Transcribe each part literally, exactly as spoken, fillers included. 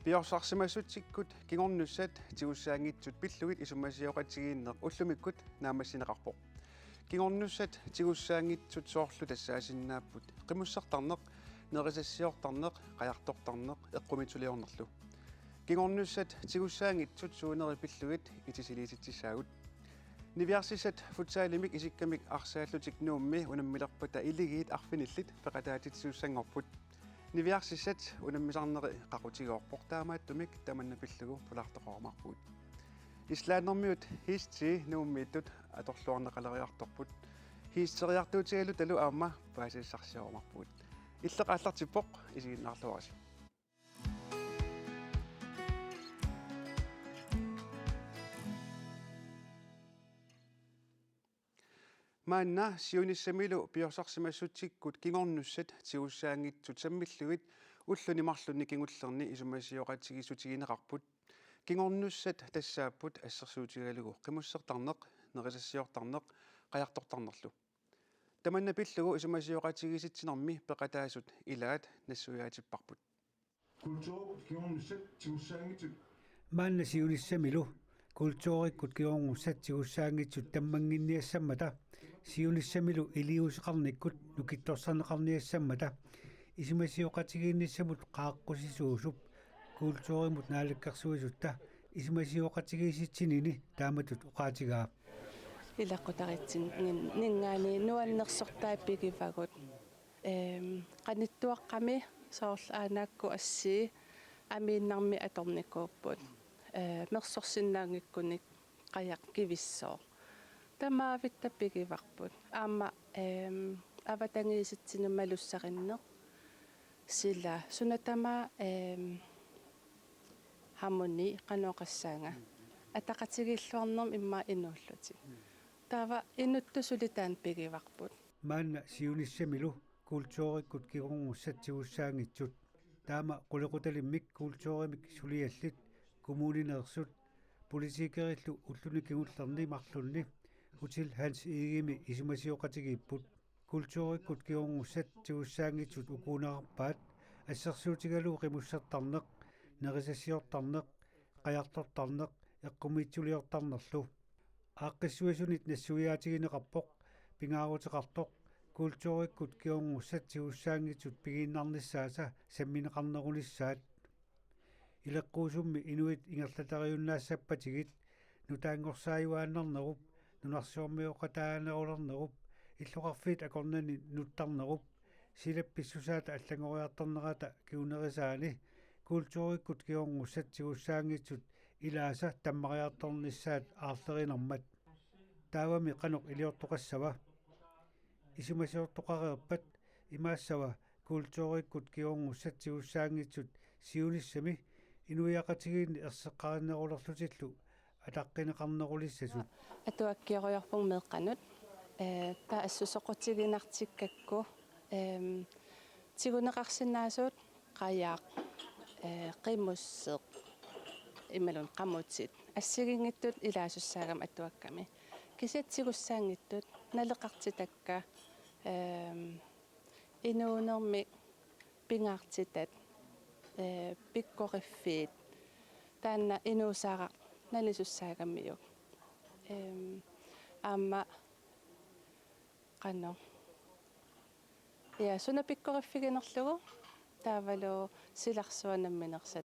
Piorsarsimassutsikkut kingornussat tigussaanngitsut pillugit isumasioqatigiinneq ullumikkut naammassineqarpoq. Kingornussat tigussaanngitsut soorlu tassaasinnaapput: qimussertarneq, nerisassiortarneq, qajartortarneq, eqqumiitsuliornerlu. Kingornussat tigussaanngitsut suuneri pillugit itisiliisitsissaagut. Niviarsissat futsalimik isikkamik arsaallutik Nuummi unammilerpata iligiit arfinillit peqataatitsisussanngorput. Niviarsissat unammisarneri qaqutigoorpoq, taamaattumik tamanna pillugu pulaartoqarumaarpugut. Islandimiut Histi Nuummiittut atorluarneqaleriartorput. Histeriartuutigalutalu aamma paasissarsiarumaarpugut. Illit aallartippoq, isiginnaarluarisi. Maanna siunissamilu piorsarsimassutsikkut kingornussat tigussaanngitsut sammillugit ulluni marlunni kingullerni isumasioqatigiissutigineqarput. Kingornussat tassaapput assersuutigalugu qimussertarneq, nerisassiortarneq, qajartortarnerlu. Tamanna pillugu isumasioqatigiissitsinermi peqataasut ilaat nassuiaatipparput. Kulturikkut kingornussat tigussaanngitsut. Maanna siunissamilu kulturikkut kingornussat tigussaanngitsut tammannginniassammata, siunissamilu iliuuseqarnikkut nukittorsarneqarniassammata, isumasioqatigiinnissamut qaaqqusisuusup kulturimut naalakkersuisutta isumasioqatigiissitsinini taamatut oqaatigaa. Ilaqutariitsinninngaanniit nuannersortai pigivagut. Ehm, qanittuaqqami soorlu aanaakku assii amiinnarmi atornikuupput. Eh, mersorsinnaanngikkunik qajaq kivissooq. Tamaavitta pigivarput. Aamma, ehm, avatangiisitsineq malussarinneq. Sila suna tamaat, ehm, harmoni qanoq oqassaanga. Ataqatigiilluarnermi immaqa inuullutik. Taava inuttut suli taanna pigivarput. Maanna siunissamilu kulturikkut kingornussat tigussaanngitsut. Taama qulequtalimmik kulturimik suliallit, kommunineersut, politikerillu ulluni kingullerni marlunni Hotel Hans Egedemi isumasioqatigiipput. Kulturikkut kingornussat tigussaanngitsut ukuunerarpaat assersuutigalugu qimussertarneq, nerisassiortarneq, qajartortarneq, eqqumiitsuliortarnerlu. Aaqqissuisunit nassuiaatigineqarpoq pingaaruteqartoq kulturikkut kingornussat tigussaanngitsut pigiinnarnissaasa sammineqarnerunissaat. Ileqquusummi inuit ingerlatariunnaassapatigit nutaanngorsaajunnaarnerup, nunarsuarmioqataanerulernerup, illoqarfiit akornanni nuttarnerup, silap pissusaata allanngoriartornerata kingunerisaani kulturikkut kingornussat tigussaanngitsut ilaasa tammariartornissaat aarlerinermat. Taavami qanoq iliortoqassava? Isumasioqareerpat imaassava kulturikkut kingornussat tigussaanngitsut siunissami inuiaqatigiinni erseqqarinnerulerlutillu ataqqineqarnerulissasut? Atuakkiorujorpunga meeqqanut. Eh, taava assusoqutiginartikkakku, ehm, tiguneqarsinnaasut qajaq, eh, qimusseq, imaluunniit qamutit. Assigiinngitsut ilaasussaagami atuakkami. Kisianni tigussaanngitsut naleqartitakka, ehm, inuunermi pingaartitat, eh, pikkoriffiit, taanna inuusaraq nanisussaagamiuk. Ehm, aamma qanoq. Ja, suna pikkoriffiginerlugu taavalu silarsuaq namminersat.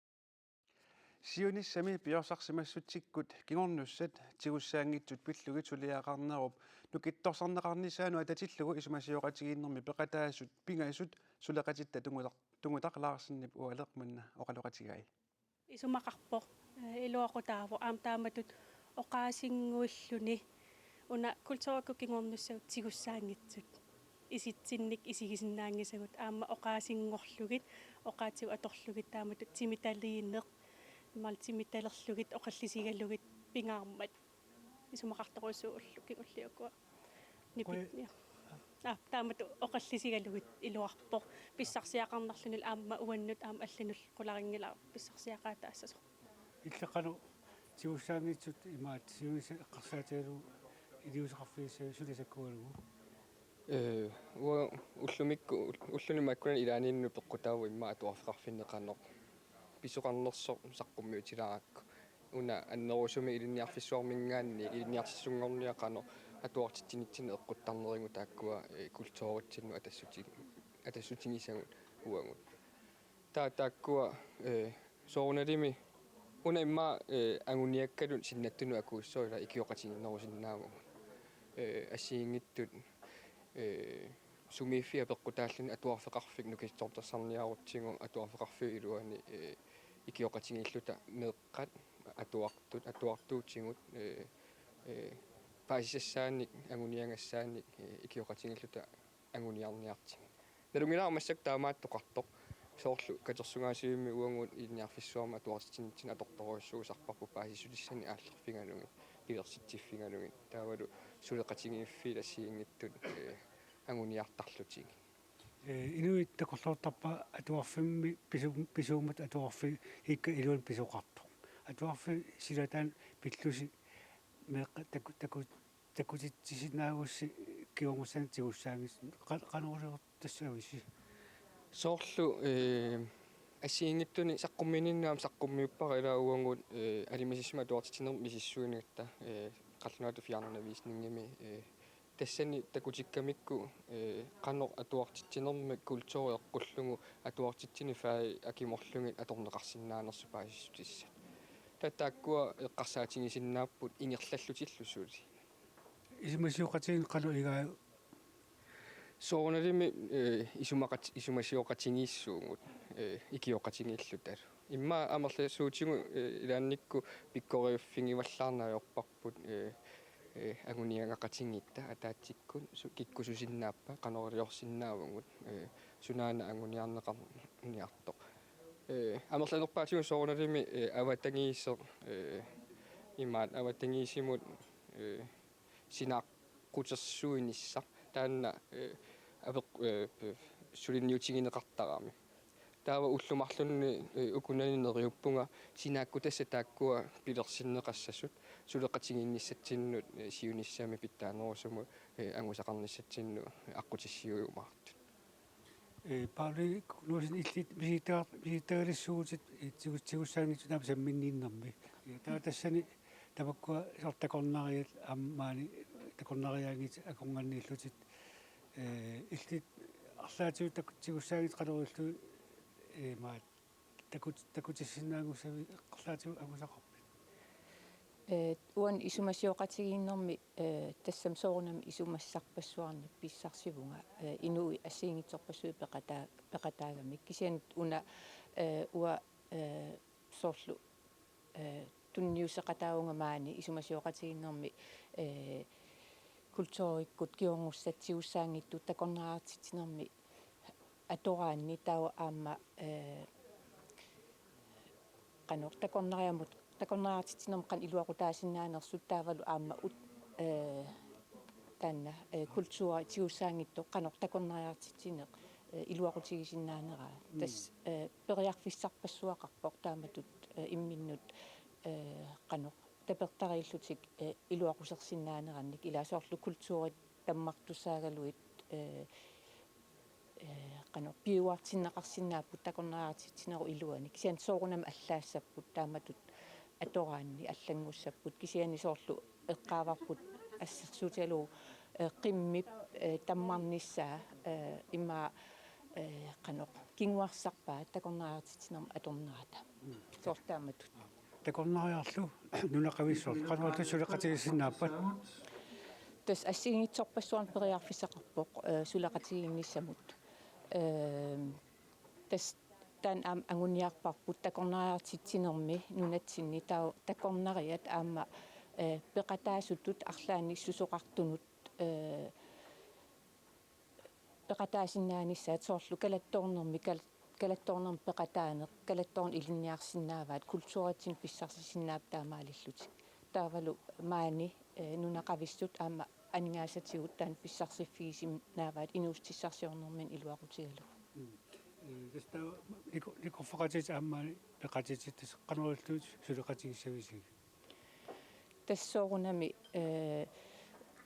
Siunissami piorsarsimassutsikkut kingornussat tigussaanngitsut pillugit suliaqarnerup nukittorsarneqarnissaanut atatillugu isumasioqatigiinnermi peqataasut pingasut suleqatitta Tungutaq, Tungutaq Larsenip Ualeq manna oqaloqatigai. Isumaqarpoq, eh, iluaqutaavoq aamma taamatut oqaasinnguilluni una kulturikkut kingornussat tigussaanngitsut isitsinnik isigisinnaanngisagut aamma oqaasinngorlugit, oqaatsigut atorlugit taamatut timitaliineq, imaluunniit timitalerlugit oqallisigalugit pingaarmat. Isumaqartorujussuuvoq ullukkut ulliukua. Nipitnia. Aa, taamatut oqallisigalugit iluarpoq. Pissarsiaqarnarlunilu aamma uannut aamma allanut qularinngilara pissarsiaqaataassasoq. Illit qanoq tigussaanngitsut imaattoq siunissaq eqqarsaatigalugu iliuuseqarfigissavat suna sakkugalugu? Ee, uanga ullumikkut, ulluni makkunani ilaaniinnut peqqutaavoq immaqa atuarfeqarfinni qanoq pisoqarnersoq saqqummiutilaarakku. Una annerusumik ilinniarfissuarminngaanniit ilinniartissunngorniaq qanoq atuartitsinitsinni eqquttarnerigut taakkua, eh, kulturitsinnut atassuti-, atassutigisagut uagut. Taava taakkua, eh, soorunalimi una immaqa, eh, anguniakkalu sinnattunut akuussooq ila ikioqatigiinnerusinnaavagut. Eh, assigiinngitsut, eh, sumiiffik apeqqutaalluni atuarfeqarfik nukittoortassarniarutsigu atuarfeqarfiup iluani, eh, ikioqatigiilluta meeqqat atuartut, atuartuutigut, eh, eh, paasisassaanik, anguniagassaanik, eh, ikioqatigiilluta anguniarniartigit. Nalunngilara massakkut taamaattoqartoq. Soorlu katersugaasivimmi uagut ilinniarfissuarmi atuartitsinitsinni atortorujussuusarparput paasissutissanik aallerfigalugit, pilersitsiffigalugit. Taavalu suleqatigiiffiit assigiinngitsut, eh, anguniartarlutigit. Eh, inuit takorloortarpaa atuarfimmi pisu-, pisuummat atuarfiit ikka iluani pisoqartoq. Atuarfik silataanut pillusi meeqqat taku-, taku-, takutitsisinnaagussi kingornussanik tigussaanngitsoq qa-, qanoq iliortoq tassa avisi? Soorlu, eh, assigiinngitsunik saqqummiininni aamma saqqummiuppara ila uagut, eh, alimasissumik atuartitsinermik misissuinitta, eh, qallunaatut fjernundervisningimi, eh, tassani takutikkamikku, eh, qanoq atuartitsinermi kulturi eqqullugu atuartitsineq fagit akimorlugit atorneqarsinnaanersoq paasissutissat. Taava taakkua eqqarsaatigisinnaapput ingerlallutillu suli. Isumasioqatigiinneq qanoq igaajuk? Soorunalimi, eh, isumaqat-, isumasioqatigiissuugut, eh, ikioqatigiillutalu. Immaqa amerlasuutigut, eh, ilaannikkut pikkoriuffigivallaarneq ajorparput, eh, eh, anguniagaqatigiitta ataatsikkut su-, kikkususinnaappat, qanoq iliorsinnaavagut, eh, sunaana anguniarneqarniartoq. Eh, amerlanerpaatigut soorunalimi, eh, avatangiiseq, eh, imaat avatangiisimut, eh, sinaaqqutersuinissaq taanna, eh, apeq-, eh, p-, suliniutigineqartarami. Taava ullut marlunni, eh, ukunani neriuppunga sinaakkutassat taakkua pilersinneqassasut suleqatigiinnissatsinnut, eh, siunissami pitsaanerusumut, eh, angusaqarnissatsinnut aqqutissiuujumaartut. Eh, Pauli Knudsen, illit misigittagar-, misigittagarissuuvutit, eh, tigu-, tigussaanngitsut aamma samminniinnermi. Eh, taava tassani tamakkua soorlu takornariat aamma maani takornariaanngitsut akornanniillutit. Eh, illit arlaatigut tak-, tigussaanngitsut qanoq ilillugit, eh, maat takut-, takutissinnaagussavit arlaatigut angusaqarpit? Eh, uani isumasioqatigiinnermi, eh, tassami soorunami isumassarpassuarnik pissarsivunga, eh, inuit assigiinngitsorpassuit peqataa-, peqataagamik. Kisianni una, eh, uanga, eh, soorlu, eh, tunniusseqataavunga maani isumasioqatigiinnermi, eh, kulturikkut kingornussat tigussaanngitsut takornariartitsinermi atoraanni taava aamma, eh, qanoq takornariamut, takornariartitsinermut qanoq iluaqutaasinnaanersut taavalu aamma ut-, eh, taanna, eh, kulturi tigussaanngitsoq qanoq takornariartitsineq, eh, iluaqutigisinnaaneraa. Mm. Tassa, eh, periarfissarpassuaqarpoq taamatut, eh, imminnut, eh, qanoq tapertariillutik, eh, iluaqusersinnaanerannik, ila soorlu kulturit tammartussaagaluit, eh, eh, qanoq piujuartinneqarsinnaapput takornariartitsinerup iluani. Kisianni soorunami allaassapput taamatut atoraanni allanngussapput. Kisianni soorlu eqqaavarput assersuutigalugu, eh, qimmip, eh, tammarnissaa, eh, ima, eh, qanoq kinguarsarpaat takornariartitsinermut atornerata. Mm. Soorlu taamatut. Takornariarlu nunaqavissuartut qanoq ilillutik suleqatigiissinnaappat? Tassa assigiinngitsorpassuarnik periarfissaqarpoq, eh, suleqatigiinnissamut. Eh, tassa taanna aamma anguniarparput takornariartitsinermi nunatsinni taava takornariat aamma, eh, peqataasutut arlaannik susoqartunut, eh, peqataasinnaanissaat soorlu kalattoornermi kal-, kalattoornermi peqataaneq, kalattoorneq ilinniarsinnaavaat, kulturitsinnut pissarsisinnaapput taamaalillutik. Taavalu maani, eh, nunaqavissut aamma aningaasatigut taanna pissarsiffigisinnaavaat inuussutissarsiornerminni iluaqutigalugu. Mm. Eh, tassa taava niko-, nikorfaqatigiit aamma peqatigiit tassa qanoq ilillutik suleqatigissavisigit? Tassa soorunami, eh,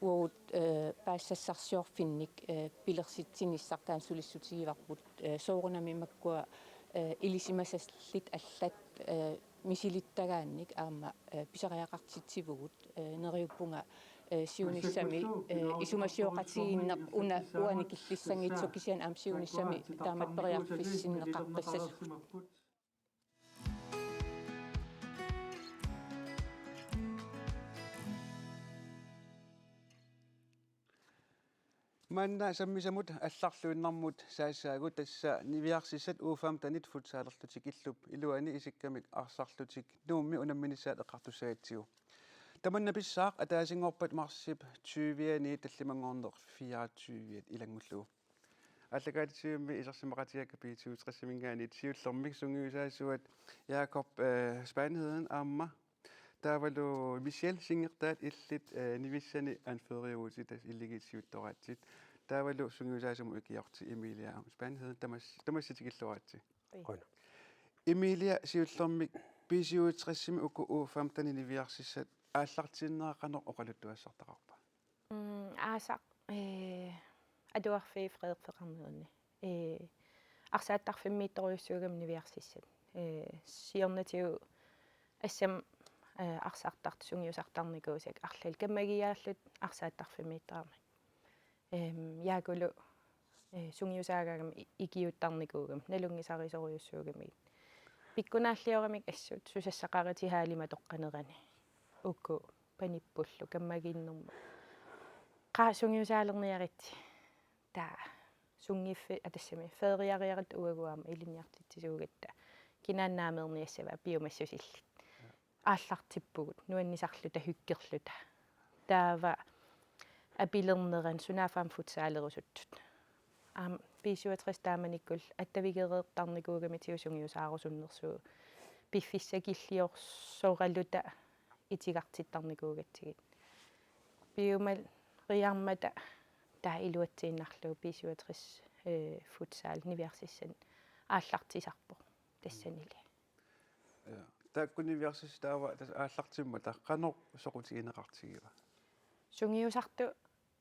uagut, eh, paasisassarsiorfinnik, eh, pilersitsinissaq taanna sulissutigivarput, eh, soorunami makkua, Eh, ilisimasallit allat, eh, misilittagaannik aamma, eh, pisariaqartitsivugut, eh, neriuppunga, eh, siunissami, eh, isumasioqatigiinneq una uani killissanngitsoq kisianni aamma siunissami taamatut periarfissinneqaqqissasoq. Manna sammisamut allarluinnarmut saassaagut, tassa niviarsissat U femtenit futsalerlutik illup iluani isikkamik arsarlutik Nuummi unamminissaat eqqartussagatsigu. Tamanna pissaaq ataasinngorpat marsip tyviani tallimanngorneq fireogtyve ilanngullugu. Aallakaatitsivimmi isersimaqatigakka B toogtresiminngaanniit siullermik sungiusaasuat Jakob, eh, Spanheden aamma taavalu Michelle Singertaat illit, eh, nivissani anføreriuvutit, tassa illit siuttoraatsit. Taavalu sungiusaasamut ikiortit Emilia Spanheden, tamas-, tamassi tikilluaritsi. Oi. Qujanaq. Emilia, siullermik B toogtresimi uku U femtenit niviarsissat aallartinnera qanoq oqaluttuassartaqarpa? Mm, aasaq, eh, atuarfik freerfeqarnerani. Eh, arsaattarfimmiittorujussuugami niviarsissat. Eh, siornatigut assammik, eh, arsartartut sungiusartarnikuusakka arlallit kammagiaallutik arsaattarfimmiittarami. Em, Jaakulu, eh, sungiusaagaangami i-, ikiuuttarnikuugami, nalunngisarisorujussuugami. Pikkunaalliuramik assut, susassaqaritsi haalimatoqqanerani. Uku panippullu kammagiinnermut. Qaa sungiusaalerniaritsi. Taava sunngiffi-, aa, tassami, feriariaratta uagut aamma ilinniartitsisuugatta. Kinaana naameerniassava piumassusillit. Aallartippugut, nuannisarluta, hyggerluta. Taava apilernerani sunaaffa aamma futsalerusuttut. Aamma B toogtres taamanikkullu attavigereertarnikuugamitigut sungiusaarusunnersugut. Piffissakilliorsoraluta itigartittarnikuugatsigit. Piumariarmata taava iluatsiinnarlugu B toogtres, eh, futsal niviarsissanik aallartisarpoq tassanili. Ja. Taakku niviarsissat taava tassa aallartimmata qanoq soqutigineqartigiva? Sungiusartut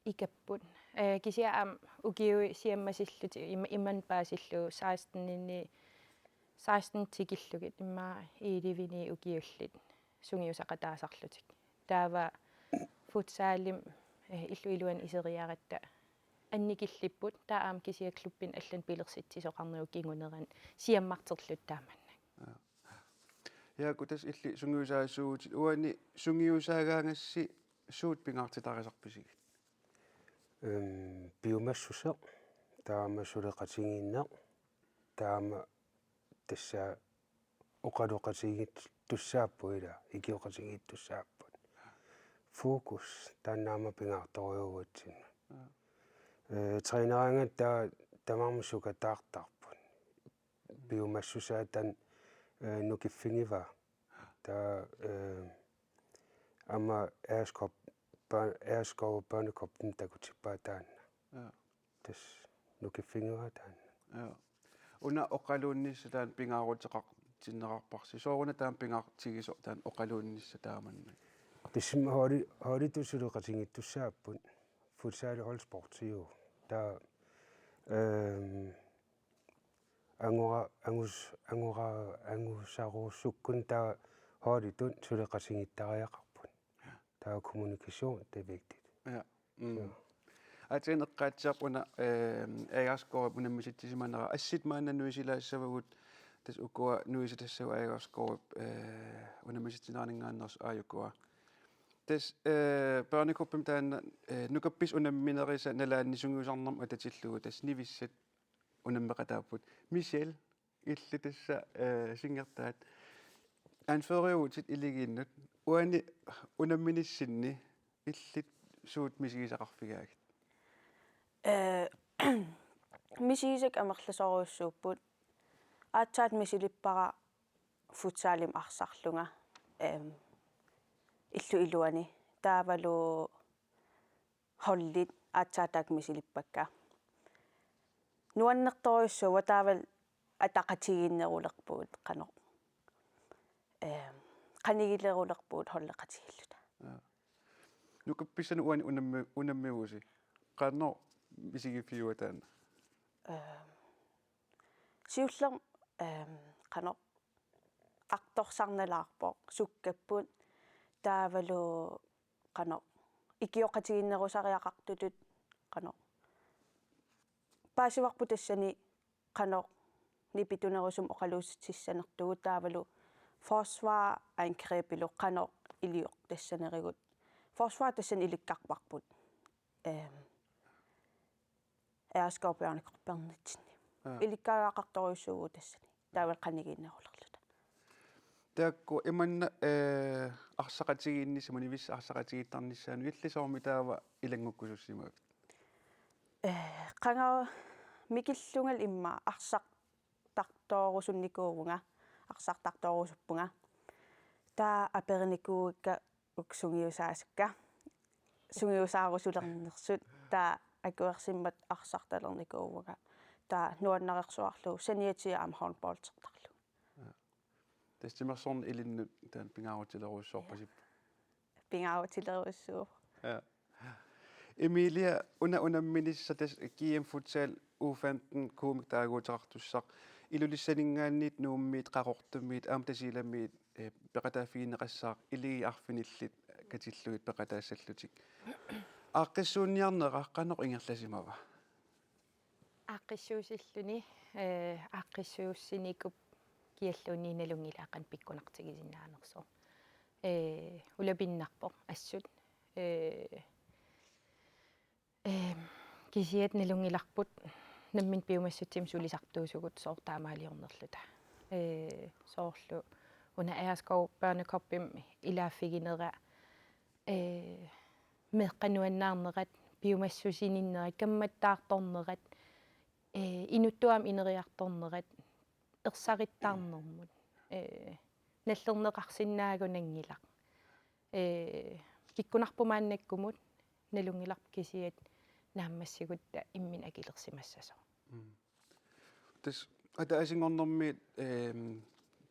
ikapput. Eh, kisianni aamma ukiut siammasillutik ima-, imannak paasillugu sekstenini, seksten tikillugit immaqa elleveni ukiullit sungiusaqataasarlutik. Taava futsalimi, eh, illup iluani iseriaratta annikillipput, taava aamma kisianni klubbinut allanut pilersitsisoqarnerup kingunerani siammarterluta taamannak. Ja. Jaaku, tassa illit sungiusaasuuvutit, uani sungiusaagaangassi suut pingaartitarisarpisigit? Em, piumassuseq, taava aamma suleqatigiinneq, taava aamma tassa oqaloqatigiittussaapput, ilaa, ikioqatigiittussaapput. Fokus taanna aamma pingaartorujuugatsinnut. Ja. Eh, træneraangatta tamarmik sukataartarput. Piumassusaa taanna, eh, nukiffigivaa. Taava, eh, aamma Agerskov Bør-, Agerskov Børnecup takutippaa taanna. Ja. Tassa nukiffigivaa taanna. Ja. Una oqaluunnissaq taanna pingaaruteqartinneqarparsi. Sooruna taanna pingaartigisoq taanna oqaluunnissaq taamannak? Tassami holdi-, holditut suleqatigiittussaapput. Futsal holdsportiuvoq. Taava, ehm, angora-, angus-, angora-, angusarusukkunik taava holditut suleqatigiittariaqarput. Taava kommunikation, det er vigtigt. Ja. Mm. Så. Aatsaat eqqaatsiarpunga, ehm, Agerskov unammisitsisimanera, assit maanna nuisilaassavagut, tassa ukua nuisitassagut Agerskov, eh, unammisitsineraninngaanneersut aajukua. Tassa, eh, børnecuppimi taanna, eh, nukappissat unamminerisa nalaanni sungiusarnermut atatillugu, tassa nivissat unammeqataapput. Michelle, illit tassa, eh, Singertaat, anføreriuvutit iligiinnut. Uani unamminissinni illit suut misigisaqarfigaagit? Eh, misigisakka amerlasoorujussuupput. Aatsaat misilippara futsalimi arsarlunga, ehm, illup iluani. Taavalu holdit aatsaat taakku misilippakka. Nuannertorujussuuvoq, taavalu ataqatigiinnerulerpugut qanoq. Ehm, qanigilerulerpugut holdeqatigiilluta. Ja. Nukappissani uani unammi-, unammivusi. Qanoq misigiffigiva taanna? Ehm, siullermik ehm, qanoq artorsarnalaarpoq sukkapput taavalu qanoq ikioqatigiinnerusariaqartutut qanoq paasivarput tassani qanoq nipitunerusumik oqaluussissanersugut taavalu forsvar angrebilu qanoq iliortassanerigut. Forsvar tassani ilikkarparput. Ehm, Agerskov Børnegårdinitsinni. Aa. Ilikkagaqartorujussuuvugut tassani. Taavalu qanigiinnerulerluta. Taakku imanna, eh, arsaqatigiinnissamut, niviarsiassat arsaqatigiittarnissaannut illit soormi taava ilanngukkusussimavit? Eh, qanga mikillunga immaqa arsartartoorusunnikuuvunga, arsartartoorusuppunga. Taava aperinikuuakka uku sungiusaasukka. Sungiusaarusulernersut taava akuersimmat arsartalernikuuvunga. Taava nuannarersuarlugu saniatigut aamma håndboldertarlugu. Tassa timersorneq ilinnut taanna pingaarutilerujussuarpasippoq. Pingaarutilerujussuuvoq. Ja. Emilia, una unamminissaq tassa G M Futsal U femten Kuumik taaguuteqartussaq. Ilulissaninngaanniit Nuummiit Qaqortumiit aamma Tasiilamiit, eh, peqataaffigineqassaaq iligiit arfinillit katillugit peqataassallutik. Aaqqissuunniarnera qanoq ingerlasimava? Aaqqissuussilluni, eh, aaqqissuussinikuup kialluunniit nalunngilaat qanoq pikkunartigisinnaanersoq. Eh, ulapinnarpoq assut. Eh, eh, kisiat nalunngilarput nammineq piumassutsiminnik sulisartuusugut soorlu taamaaliornerluta. Eh, soorlu una Agerskov Børnegårdimi ilaaffiginera, eh, meeqqat nuannaarnerat, piumassusininnerat, kammattaartornerat, eh, inuttut aamma ineriartornerat, ersarittarnermut, eh, nallerneqarsinnaagunanngilaq. Eh, pikkunarpoq maannakkumut, nalunngilarput kisiat naammassigutta imminut akilersimassasoq. Mm. Tassa ataasinngornermi, ehm,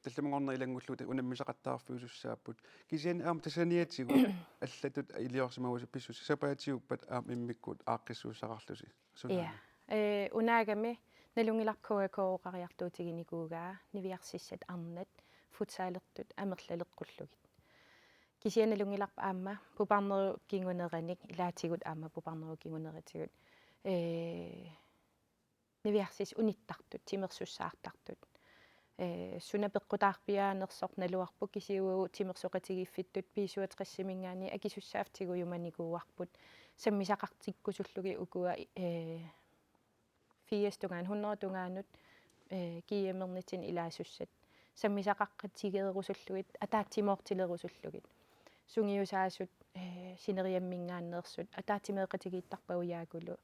tallimanngornerit ilanngullugu unammisaqattaarfiusussaapput. Kisianni aamma tassaniatigut allatut iliorsimavusi pissusi sapaatiuppat aamma immikkut aaqqissuussaqarlusi. Sunaana? Ja. Eh, unaagami nalunngilarput K A K oqariartuutiginikuugaa niviarsissat arnat futsalertut amerlaleqqullugit. Kisianni nalunngilarput aamma puparnerup kinguneranik ilaatigut aamma puparnerup kinguneratigut, eh, niviarsissat unittartut, timersussaartartut. Eh, suna peqqutaarpiaanersoq naluarpoq kisianni timersoqatigiiffittut B syvogtres-iminngaanniit akisussaaffigut jumanikuuarput sammisaqartikkusullugit ukua, eh, firs tungaanut, hundrede tungaanut, eh, G M-ernitsinni ilaasussat. Sammisaqaqatigeerusullugit, ataatsimoortilerusullugit. Sungiusaasut, eh, sineriamminngaanneersut, ataatsimeeqatigiittarpagut jaakulu,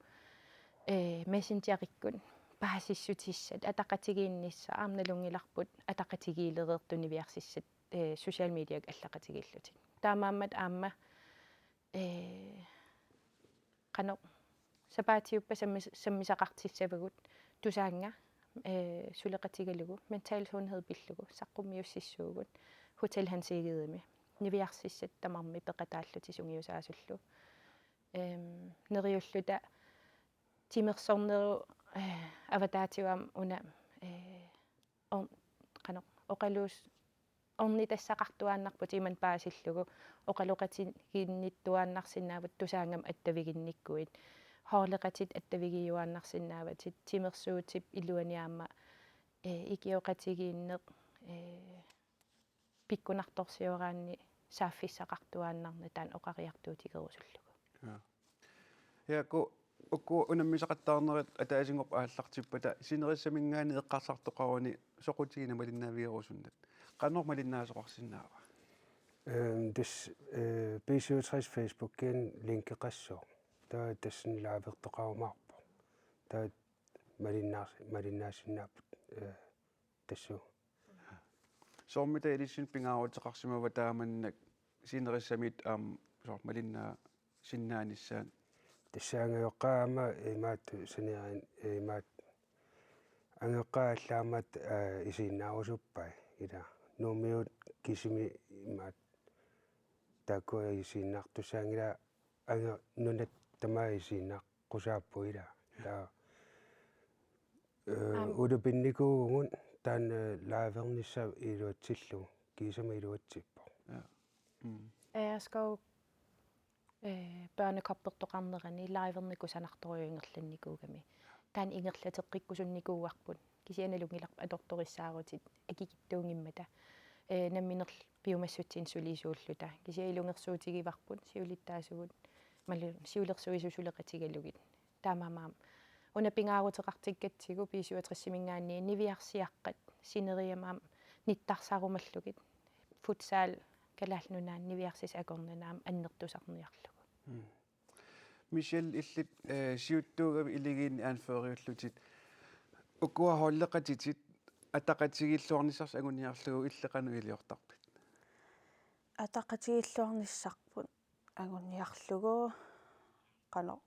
eh, messengerikkut, paasissutissat, ataqatigiinnissaq, aamma nalunngilarput, ataqatigiilereertut niviarsissat, eh, social mediakkut allaqatigiillutik. Taamaammat aamma, eh, qanoq sapaatiuppat sammis-, sammisaqartissavagut Tusaannga, eh, suleqatigalugu, mental sundhed pillugu, saqqummiussissuugut, Hotel Hans Egedemi. Niviarsissat tamarmik peqataallutik sungiusaasullu. Ehm, neriulluta timersornerup, eh, avataatigut aamma una, eh, or-, qanoq, oqaluus-, ornitassaqartuaannarpugut imannak paasillugu, oqaloqatigiinnittuaannarsinnaavutit Tusaanngami attaviginnikkuit, holdeqatit attavigiuaannarsinnaavatit, timersuutip iluani aamma, eh, ikioqatigiinneq, eh, pikkunartorsioraanni saaffissaqartuaannarnata taanna oqariartuutigerusullugu. Ja. Ja, ku-, uku unammisaqattaarnerit ataasinngorpat aallartippata sinerissaminngaanniit eqqarsartoqaruni soqutiginaq malinnaavigerusunnat. Qanoq malinnaasoqarsinnaava? Ehm, tassa, eh, B syvogtres Facebookiani linkeqassaaq. Taava tassani livertoqarumaarpoq. Taava malinnaas-, malinnaassinnaapput, eh, tassuuna. Soormita ilissinnut pingaaruteqarsimava taamannak sinerissamiittut aamma soorlu malinnaasinnaanissaat? Tassa angajoqqaat aamma imaattoq saniarin imaattoq angajoqqaat allaat aamma, eh, isiginnaarusuppai ila. Nuummiut kisimi imaattoq taakku isiginnaartussaanngilaat angajoqqaat nunat tamaat isiginnaar- qusaapput ila. Taava, eh, aamma ulapinnikuuvugut taanna livernissaa iluatsillugu, kiisami iluatsippoq. Ja. Mm. Agerskov, eh, børnekuppertoqarnerani livernikuup kusanartorujuup ingerlannikuugami. Taanna ingerlateqqikkusunnikuuarput. Kisianni nalunngilarput atortorissaarutit akikitsuunngimmata. Eh, nammineq piumassutsinnut sulisuulluta. Kisianni ilungersuutigivarput siulittaasugut. Malu siulersuisut suleqatigalugit. Taamaammat una pingaaruteqartikkatsigu B syvogtres-iminngaanniit niviarsiaqqat sineriammat nittarsarumallugit. Futsal Kalaallit Nunaanni niviarsissat akornanni aamma annertusarniarlugu. Mm. Michelle, illit, eh, siuttuugavit Iligiinni anføreriullutit. Ukua holdeqatitit ataqatigiilluarnissarsi anguniarlugu illit qanoq iliortarpit? Ataqatigiilluarnissarput anguniarlugu qanoq.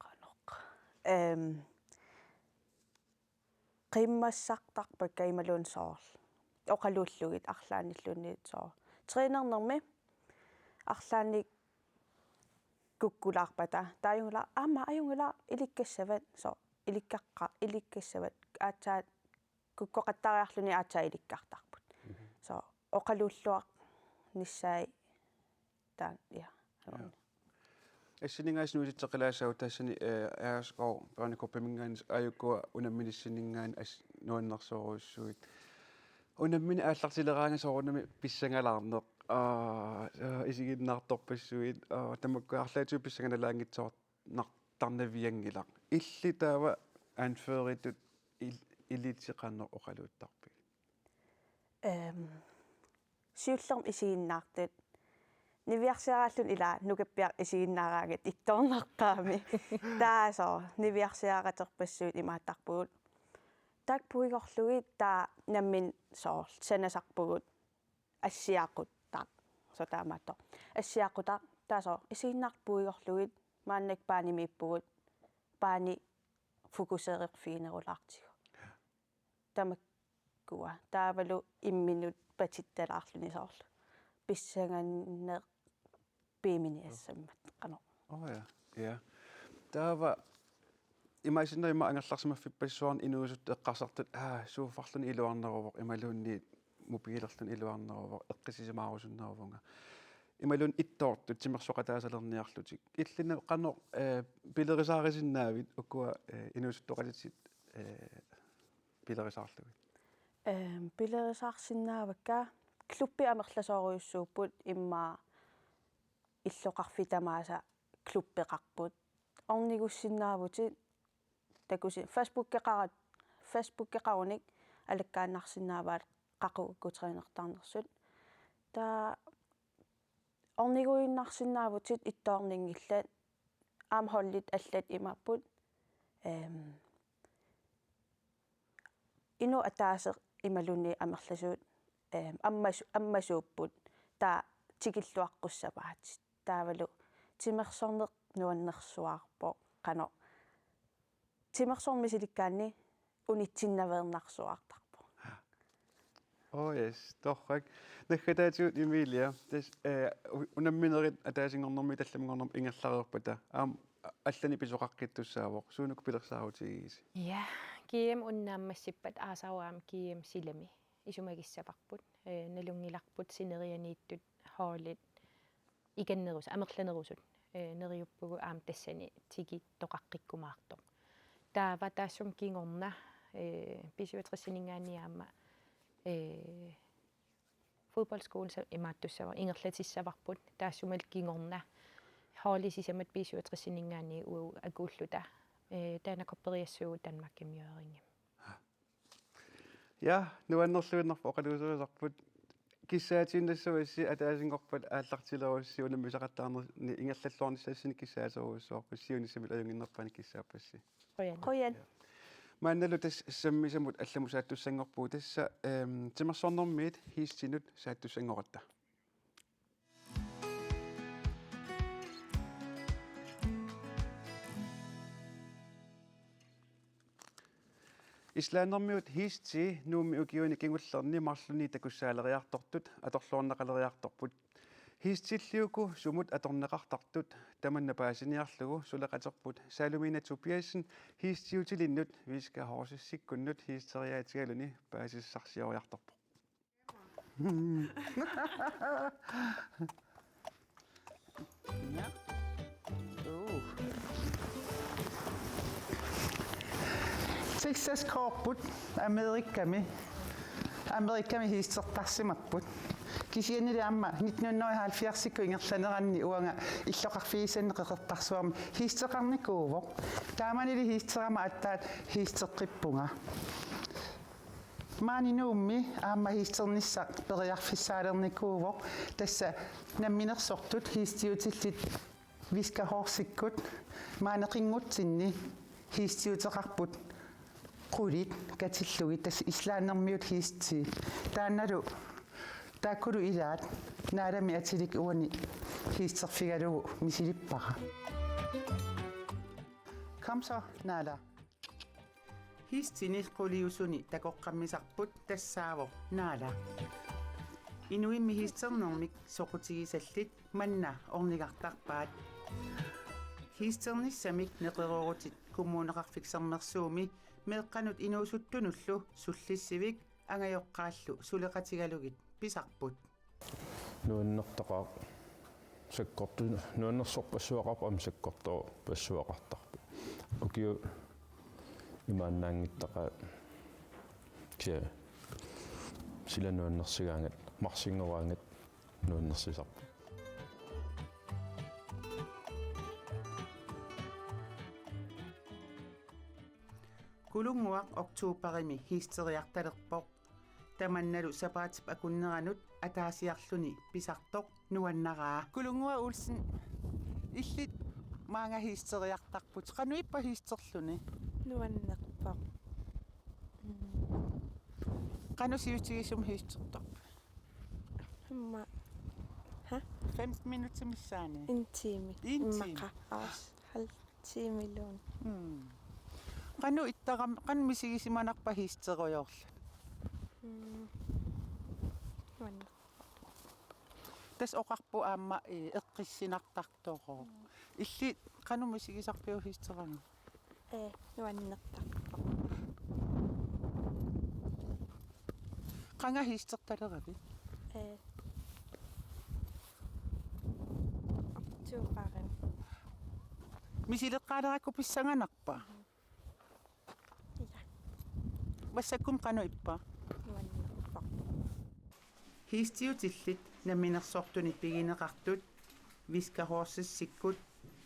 Qanoq. Ehm, qimmassartarpakka imaluunniit soorlu. Oqaluullugit arlaannilluunniit soorlu. Trænernermi arlaannik kukkulaarpata. Taajunngilaq, aamma ajunngilaq ilikkassavat. Soorlu. Ilikkaqqa-, ilikkassavat. Aatsaat kukkoqattaariarluni aatsaat ilikkartarput. Mhm. Soorlu. Oqaluulluarnissaat taanna, ja. Ja. Assininngaanniit nuusitseqqilaassaagut tassani, eh, Agerskov børnekuppiminngaanniit aajuku unamminissinngaanniit as-, nuannersorujussuit. Unammineq aallartileraangat soorunami pissangalaarneq. Aa, aa, isiginnaartorpassuit. Aa, tamakku arlaatigut pissanganalaanngitsoortarnavianngilaq. Illit taava anføreritut il-, ilitit qanoq oqaluuttarpigit? Ehm, siullermik isiginnaartut. Niviarsiaraalluni ilaa nukappiaraq isiginnaaraangat ittoornaqqaami. Taava soorlu niviarsiaraterpassuit imaattarpugut. Taakku puigorlugit taava nammineq soorlu sanasarpugut assiaqutaq. Soorlu taamaattoq. Assiaqutaq taava soorlu isiginnaartut puigorlugit maannakkut baanimiippugut baani fokusererfiginerulaartigu. Tamakkua. Taavalu imminut patittalaarluni soorlu. Pissanganaq piiminiassammat qanoq. Oh ja. Ja. Taava imaassinnaavoq ima angerlarsimaffippassuarnik inuusuttut eqqarsartut, aa, sofarluni iluarneruvoq, imaluunniit mobilerluni iluarneruvoq, eqqissisimaarusunneruvunga. Imaluunniit ittoortut timersoqataasalerniarlutik. Illit qanoq, eh, pilerisaarisinnaavit ukua, eh, inuusuttoqatitit, eh, pilerisaarlugit? Ehm, pilerisaarsinnaavakka klubbi amerlasoorujussuupput immaqa illoqarfik tamaasa klubbeqarput. Ornigussinnaavutit takusi-, Facebookeqara-, Facebookeqarunik alakkaannarsinnaavaat qaqugu trænertarnersut. Taava orniguinnarsinnaavutit ittoorninngillat aamma holdit allat imaapput. Ehm, inuk ataaseq imaluunniit amerlasuut, ehm, ammasu-, ammasuupput taava tikilluaqqussavaatit. Taavalu timersorneq nuannersuarpoq qanoq. Timersorneq misilikkaanni unitsinnaveernarsuartarpoq. Oh yes, torrak. Naggataatigut Emilia, tassa, eh, u-, unamminerit ataasinngornermi tallimanngornermi ingerlareerpata. Aamma a-, allanik pisoqaqqittussaavoq. Suunuku pilersaarutigigisigit? Ja, G M unnaammassippat aasaru aamma G M silami isumagissavarput. Eh, nalunngilarput sinerianiittut holdit ikinnerusut, amerlanerusut, eh, neriuppugut aamma tassani tikittoqaqqikkumaartoq. Taava taassuma kingorna, eh, B syvogtres-iminngaanniit aamma, eh, fodboldskole sa-, imaattussavarput, ingerlatissavarput, taassumalu kingorna holdit sisamat B syvogtres-iminngaanniit uagut akuulluta, eh, taanna kupperiassuugut Danmarkimiueringi. Ja, nuannerluinnarpoq oqaluuserisarput. Kissaatiinnassavassi, ataasinngorpat aallartilerussi, unammisaqattaarnerni ingerlalluarnissassinnut kissaaterujussuarput, siunissami ajunnginnerpaanik kissaappassi. Qujan. Qujan. Maannalu tassa sammisamut allamut saattussanngorpugut, tassa, ehm, timersornermiit Hiistinut saattussanngoratta. Islandimiut Hiisti Nuummi ukiuni kingullerni marlunni takussaaleriartortut atorluarneqaleriartorput. Hiistillit uku sumut atorneqartartut tamanna paasiniarlugu suleqaterput Salomina Tobiassen hiistiutilinnut Viska Horses-ikkunnut hiisteriaatigaluni paasissarsioriartorpoq. Texas Corpsimi Amerikami, Amerikami hiistertarsimapput. Kisiannili aamma nitten hundrede og halvfjerds ingerlaneranni uanga illoqarfigisannit Qeqertarsuarmi hiisteqarnikuuvoq. Taamanili hiisterama aatsaat hiisteqqippunga. Maani Nuummi aamma hiisternissaq periarfissaalernikuuvoq, tassa namminersortut hiistiutillit Viska Horse-ikkut maani qinngutsinni hiistiuteqarput qulit katillugit, tassa islandimiut hiistii. Taannalu taakkulu ilaat Naalami atilik uani hiisterfigalugu misilippara. Kom så, Naala. Hiistini quliusuni takoqqammisarput tassaavoq Naala. Inuimmi hiisternermik soqutigisallit manna ornigartarpaat. Hiisternissamik neqeroorutit Kommuneqarfik Sermersuumi meeqqanut inuusuttunullu sullissivik angajoqqaallu suleqatigalugit pisarput. Nuannertaqaaq sakkortu-, nuannersorpassuaqarpoq aamma sakkortoorpassuaqartarpoq. Ukiut imaannaanngittaqaat kisianni sila nuannersigaangat, marsinngoraangat nuannersisarpoq. Kulunnguaq oktoberimi hiisteriartalerpoq. Tamannalu sapaatip akunneranut ataasiarluni pisartoq nuannaraa. Kulunnguaq Olsen, illit maanga hiisteriartarput. Qanoq ippa hiisterluni? Nuannerpoq. Mm. Qanoq sivisutigisumik hiistertarpit? Aamma. Ha? Femten minutter missaani? En time. En time. Immaqa. Aas, halv time-luunniit. Mm. Qanoq ittaram-, qanoq misigisimanarpa hiisterujoorluni? Mm. Nuanneq. Tassa oqarpoq aamma, eh, eqqissinartartoq. Mm. Illit qanoq misigisarpiuk hiisterama? Ee, nuannertarpoq. Qanga hiistertaleravit? Ee. Oktoberimi. Misileqqaalerakku pissanganarpa? Ja. Massakkut qanoq ippa? Nuannerpoq. Hiistiutillit namminersortunit pigineqartut Viska Horses-ikkut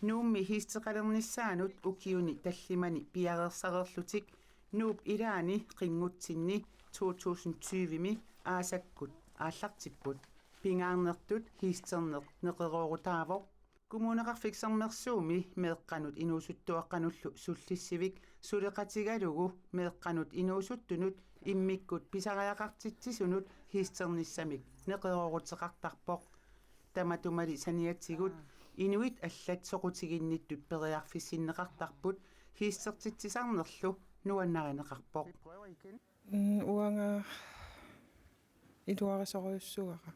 Nuummi hiisteqalernissaanut ukiuni tallimani piareersareerlutik Nuup ilaani qinngutsinni to tusind tyve-mi aasakkut aallartipput. Pingaarnertut hiisterneq neqeroorutaavoq. Kommuneqarfik Sermersuumi meeqqanut inuusuttuaqqanullu sullissivik suleqatigalugu meeqqanut inuusuttunut immikkut pisariaqartitsisunut hiisternissamik neqerooruteqartarpoq. Tamatumali saniatigut inuit allat soqutiginnittut periarfissinneqartarput hiistertitsisarnerlu nuannarineqarpoq. Mm, uanga iluarisorujussuara.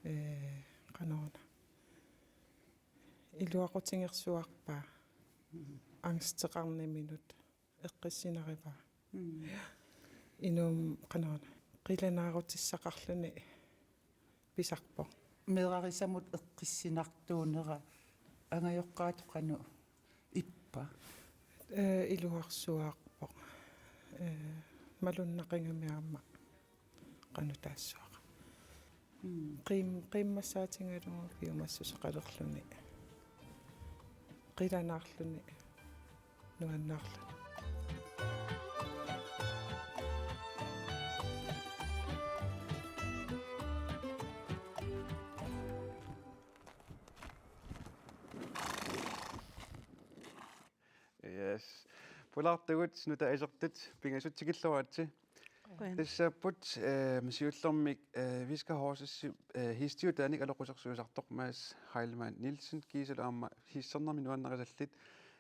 Ee, qanoruna. Iluaqutigersuarpaa. Mm. Angsteqarniminut eqqissinarivaa. Mm. Inummut qanoruna. Qilanaarutissaqarluni pisarpoq. Meerarisamut eqqissinartuunera angajoqqaatut qanoq ippa? Ee, iluarsuarpoq. Ee, malunnaqigami aamma qanoq taassuara. Mm. Qiim-, qiimmassaatigalugu piumassuseqalerluni. Qilanaarluni. Nuannaarluni. Yes. Pulaartugut nutaaq isertut, pingasut tikilluaritsi. Qujan. Tassaapput, eh, siullermik, eh, Viska Horses, eh, hiistiutaanik aloqqusersuisartoq Mads Heilmann Nielsen, kiisalu aamma hiisternermik nuannarisallit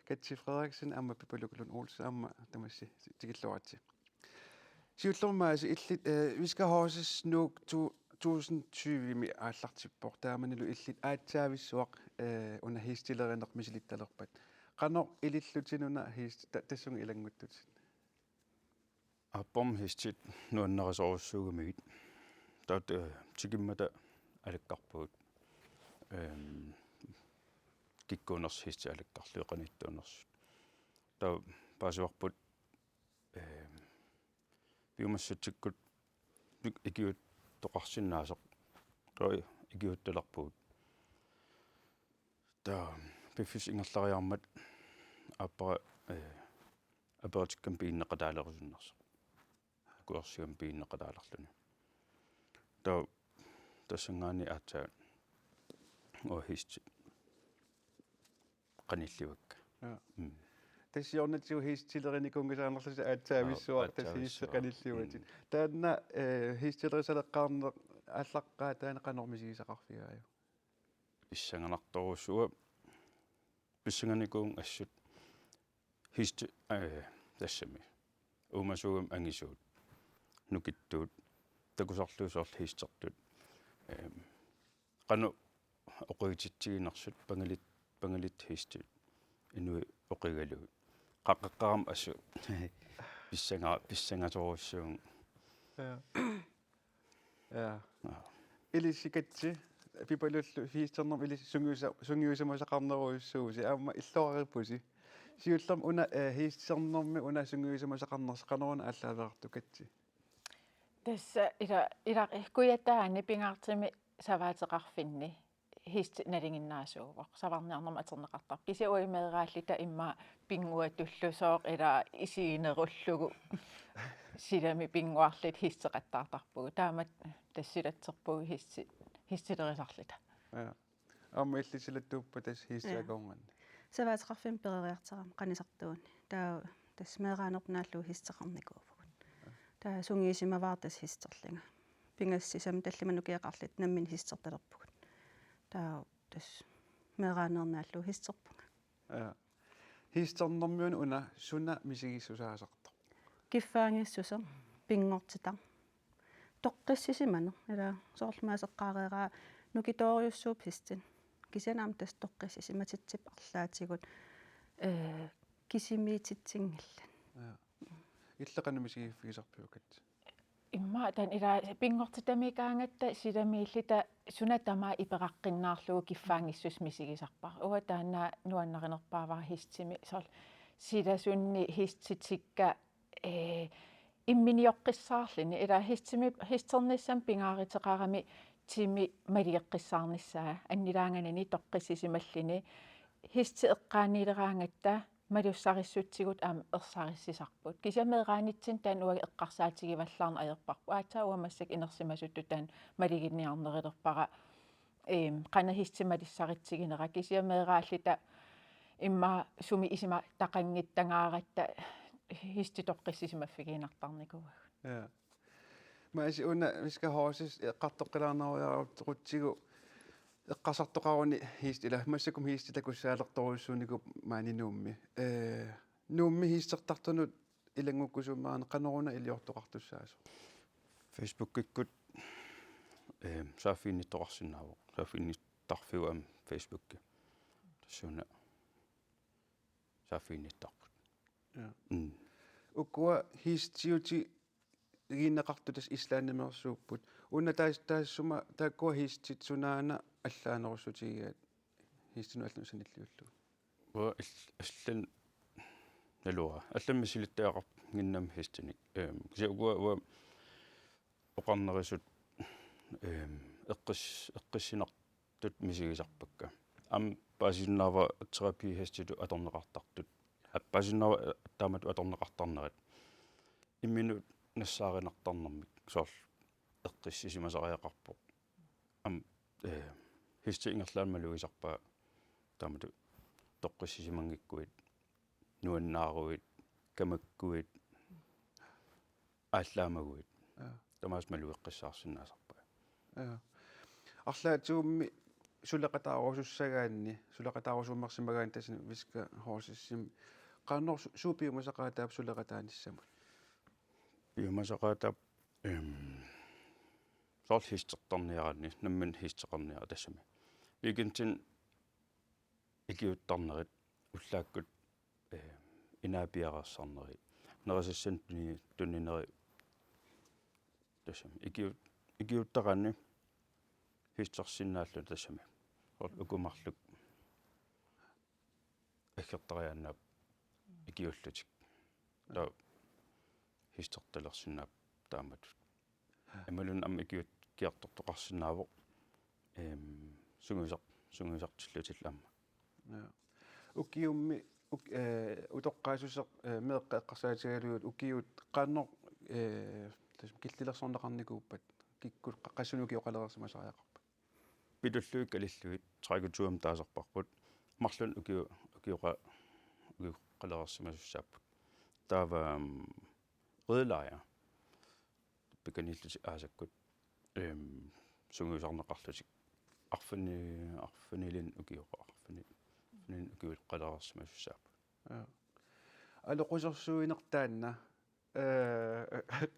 Katja Frederiksen aamma Pipaluk Lund Olsen aamma tamassi tikilluaritsi. Siullermik Mads, illit, eh, Viska Horses Nuuk to tusind tyve-mi aallartippoq, taamanilu illit aatsaavissuaq, eh, una hiistilerineq misilittalerpat. Qanoq ilillutit una hiist-, ta-, tassunga ilannguttutit? Aappama hiistit nuannarisorujussuugamigit. Taava, eh, tikimmata alakkarpugut. Ehm, kikkuunersut hiistit alakkarlugit qanittuunersut. Taava paasivarput, ehm, piumassutsikkut ikiuuttoqarsinnaasoq. Taava ikiuuttalerpugut. Taava piffissap ingerlariarmat aappara, eh, aperitikkama piginneqataalerusunnersoq. Akuersigama piginneqataalerluni. Taava tassanngaanniit aatsaat uanga hiistit qanillivakka. Ja. Mm. Tassa siornatigut hiistilerinikuunngisaannarlusi aatsaavissuaq, aap, tassa hiistit, aatsaavissuaq, qanillivatit. Mm. Taanna, eh, hiistilerisalerneqaaq aallaqqaataani qanoq misigisaqarfigaajuk? Pissanganartorujussuuvoq, pissanganikuuvunga assut hiistit, eh, tassami. Uumasuugami angisuut, nukittuut, takusarlugit soorlu hiistertut. Ehm, qanoq oqigititsiginersut, pangalit-, pangalittut hiistit inuit oqigalugit. Qaqqaqqaarama assut pissanga-, pissangasorujussuuvunga. Ja. Ja. Aa. Ilissi Katsi, Pipalullu hiisternermi ilissi sungiusa-, sungiusimasaqarnerujussuuvusi, aamma illoqarippusi. Siullermik una, eh, hiisternermi una sungiusimasaqarnersi qanoruna aallaaveqartoq, Katsi? Tassa ila, ila Kujataani pingaartumik savaateqarfinni hiistit nalinginnaasuuvoq, savarniarnermut atorneqartarpoq. Kisianni uagut meeraalluta immaqa pinnguatullu sooq ila isiginerullugu silami pinnguarluta hiisteqattaartarpugut. Taamatut tassa silatserpugut hiisti-, hiistilerisarluta. Ja. Aamma illit silattuuppat tassa hiistit, ja, akornanni? Savaateqarfimmik peroriartorama qanisartuunni. Taava tassa meeraanerput naallugu hiisteqarnikuuvugut. Taava sungiusimavara tassa hiisterlunga. Pingasut sisamat tallimat nukioqarluta nammineq hiistertalerpugut. Taava tassa meeraaneq naallugu hiisterpunga. Ja. Hiisternermiuna una suna misigissusaasartoq? Kiffaanngissuseq, pinngortitaq. Toqqissisimaneq, ila soorlu maani eqqaareeraa nukitoorujussuupput hiistit. Kisianni aamma tassa toqqissisimatitsipput arlaatigut, eh, kisimiititsinngillat. Ja. Illit qanoq misigiffigisarpiuk, Katsi? Immaqa taanna ila pinngortitamiikkaangatta silamiilluta suna tamaat iperaqqinnaarlugu kiffaanngissuseq misigisarpara. Uanga taanna nuannarinerpaavara hiistimik, soorlu silasunni hiistitikka, eh, imminioqqissaarluni, ila hiistimi-, hiisternissamut pingaaruteqarami timi maligeqqissaarnissaa, annilaanganani toqqissisimalluni, hiistit eqqaaniileraangatta malussarissutsigut aamma ersarissisarput. Kisianni meeraanitsinni taanna uagut eqqarsaatigivallaarneq ajorparput. Aatsaat uanga massakkut inersimasuttut taanna malugineqarnerulerpara, eem, qanoq hiistit malissaritsiginera. Kisianni meeraalluta immaqa sumi isumataqanngitsuugatta hiistit toqqissisimaffigiinnartarnikuuagut. Ja. Maasi, una Viska Horses eqqartoqqilaarnerugaluarutsigu eqqarsartoqaruni hiistit, ila massakkut hiistit takussaalertorujussuunikuupput maani Nuummi. Eh, Nuummi hiistertartunut ilanngukkusuummat qanoruna iliortoqartussaasoq? Facebookikkut, eh, saaffiginnittoqarsinnaavoq. Saaffiginnittarfiuvoq aamma Facebooki. Tassuuna saaffiginnittarput. Ja. Mm. Ukua hiistiutigineqartut tassa Islandimeersuupput. Una taas-, taassuma taakkua hiistit sunaana allaanerussutigigaat hiistinut allanut sanilliullugu? Uanga all-, allan naluara. Allamik misilittagaqarpunga ingammik hiistinik. Ehm, kisianni ukua, uanga oqarnerisut, ehm, eqqis-, eqqissinar- tut misigisarpakka. Aamma paasinnaavara terapihiistit atorneqartartut. Aap, paasinnaavara, eh, taamatut atorneqartarnerat. Imminut nassaarinartarnermik soorlu eqqissisimasariaqarpoq. Aamma, eh, hiistit ingerlaannaq malugisarpaat taamatut toqqissisimanngikkuit, nuannaaruit, kamakkuit, aallaamaguit. Ja. Tamaasa malugeqqissaarsinnaasarpaat. Ja. Arlaatigummi suleqataarusussagaanni, suleqataarusuummersimagaanni tassani Viska Horsesimi, qanoq su-, suut piumasaqaataap suleqataanissamut? Piumasaqaataap, ehm, Soorlu hiistertarniaraanni, nammineq hiisteqarniaraanni tassami. Weekendini ikiuuttarnerit, ullaakkut, eh, inaapiareersarneri, nerisassanik tuni-, tuninerit tassami. Ikiu-, ikiuuttaraanni hiistersinnaalluni tassami. Soorlu uku marluk aggertariaannaapput ikiuullutik. Taava hiistertalersinnaapput taamatut. Imaluunniit aamma ikiuukkiartortoqarsinnaavoq, ehm, sungiusar-, sungiusartillutillu aamma. Ja. Ukiummi, uk-, eh, utoqqaassuseq, eh, meeqqat eqqarsaatigalugit ukiut qanoq, eh, tassa killilersorneqarnikuuppat, kikkut qa-, qassinut ukioqalereersimasariaqarpat? Pitullugit kalillugit tredivtusind taasarparput. Marlunnik ukio-, ukioqa-, ukioqalereersimasussaapput. Taava, mm, ridelejer. Pikaniillutik aasakkut, ehm, sungiusarneqarlutik. Arfini-, arfinilinnik ukioqa-, arfini-, arfinilinnik ukioqalereersimasussaapput. Ja. Aloqqusersuineq taanna, eh,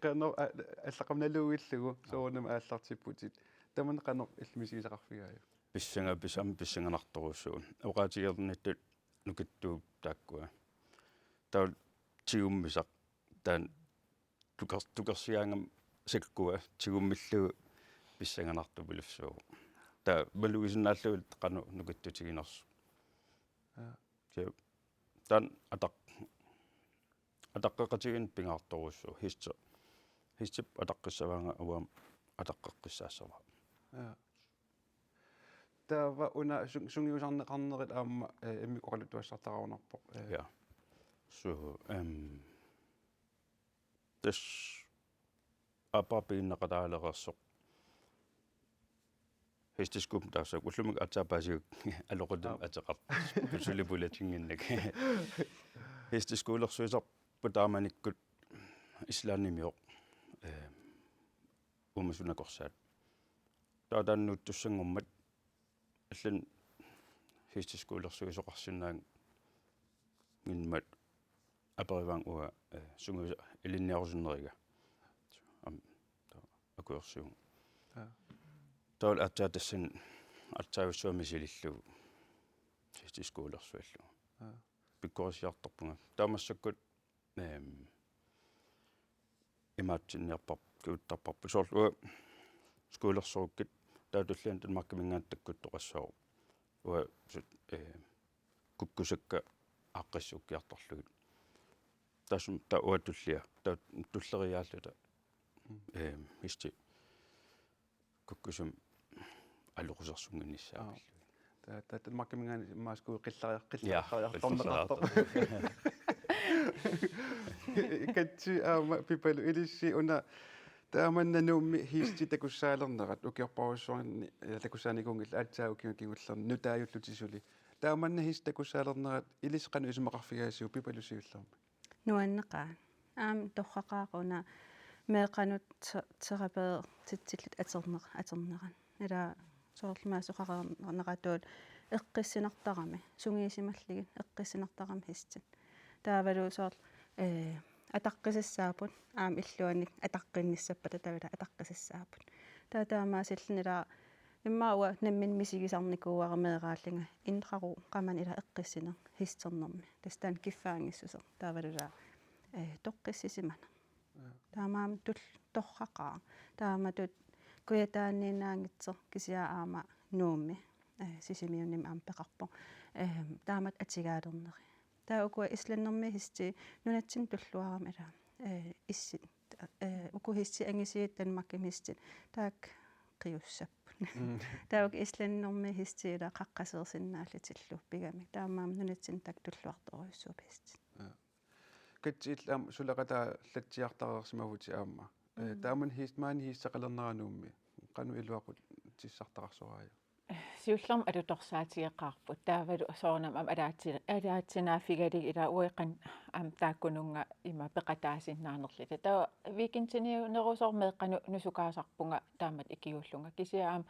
qanoq a-, allaqqammat naluillugu soorunami aallartipputit. Tamanna qanoq illit misigisaqarfigaajuk? Pissanga-, pis-, aamma pissanganartorujussuuvoq. Oqaatigiinnittut nukittuupput taakkua. Taava tigummisaq taanna tuker-, tukersigaangama sakkua tigummillugu pissanganartupilussuuvoq. Taava malugisinnaallugu qanoq nukittutiginersoq. Ja. Taava taanna ataq-, ataqqeqatigiinneq pingaartorujussuuvoq. Hiiste-, hiistep ataqqissavaanga uanga aamma ataqqeqqissaassavara. Ja. Taava una su-, sungiusarneqarnerit aamma, eh, immikkut oqaluttuassartaraluarpoq, eh. Ja. Suu, ehm, tassa aappaa piginneqataalereersoq. Hesteskolen taassaaq ullumikkut aatsaat paasigakkit aloqatim Aap. ateqartoq. Suli pulatinnginnakku. Hesteskolersuisarput taamanikkut Islandimioq, eh, uumasunakorsaat. Taava taanna nuuttussanngormat allanut hesteskolersuisoqarsinnaannginnama aperivaanga uanga, eh, sungiusa-, ilinniarusunneriga. Aamma, taava akuersivunga. Ja. Taavalu aatsaat tassani aatsaavissuaq misilillugu hesteskolersuillugu. Ja. Pikkorissiartorpunga. Taava massakkut, ehm, imaatsinniarpar-, kivittarparput. Soorlu uanga skolersorukkit taava tulliani Danmarkiminngaanniit takkuttoqassaaq. Uanga sut, eh, kukkusakka aaqqissuukkiartorlugit. Taassuma taava uanga tullia, taava tulleriiaalluta, Mm. eh, hiistit kukkusumik aloqqusersunnginnissaat Aap. pillugit. Taava, taava Danmarkiminngaanniit immaqa skui qillariar-, Ja, qillariartorneqartoq. qillariartor-. Katsi aamma Pipalu ilissi una taamanna Nuummi hiistit takussaalernerat ukiorparujussuarni, eh, takussaanikuunngillat aatsaat ukiuni kingullerni nutaajullutit suli. Taamanna hiistit takussaalernerat ilissi qanoq isumaqarfigaasiuk Pipalu siullermik? Nuanneqaaq. Aamma torraqaaq una meeqqanut te-, terapeutitsillutik atorneq-, atornerat. Ila soorlu maani oqareerneratut eqqissinartarami, sungiusimallugit eqqissinartarami hiistit. Taavalu soorlu, eh, ataqqisassaapput, aamma illuannik ataqqinnissappata taava ila ataqqisassaapput. Taava taamaasilluni ila immaqa uanga nammineq misigisarnikuuara meeraallunga indre ro qamani ila eqqissineq hiisternermi. Tassa taanna kiffaanngissuseq. Taavalu ila, eh, toqqissisimaneq. Ja. Taamaammat tul-, torraqaaq. Taamatut Kujataaniinnaanngitsoq kisianni aamma Nuummi, eh, Sisimiunimi aamma peqarpoq. Eh, taamatut atugaalernerit. Taava ukua Islandimi hiistit nunatsinni tulluarami ila, eh, issit, eh, uku hiistit angisuut Danmarkimi hiistit taakku qiussapput. Mm. Taava uku Islandimi hiistit ila qaqqaseersinnaallutillu pigamik. Taamaammat nunatsinni taakku tulluartorujussuupput hiistit. Ja. Katsi illit aamma suleqataallatsiartareersimavutit aamma. Eh, Mm. taamanna hiis-, maani hiisteqalernera Nuummi. Qanoq iluaqutissartaqarsoraajuk? Siullermik alutorsaatigeqaarput. Taavalu soorunami aamma alaatsi-, alaatsinaaffigalugit ila uanga qanoq aamma taakkununnga ima peqataasinnaanerluta. Taava weekendiniunerusoq meeqqanut nusukaasarpunga taamatut ikiuullunga. Kisianni aamma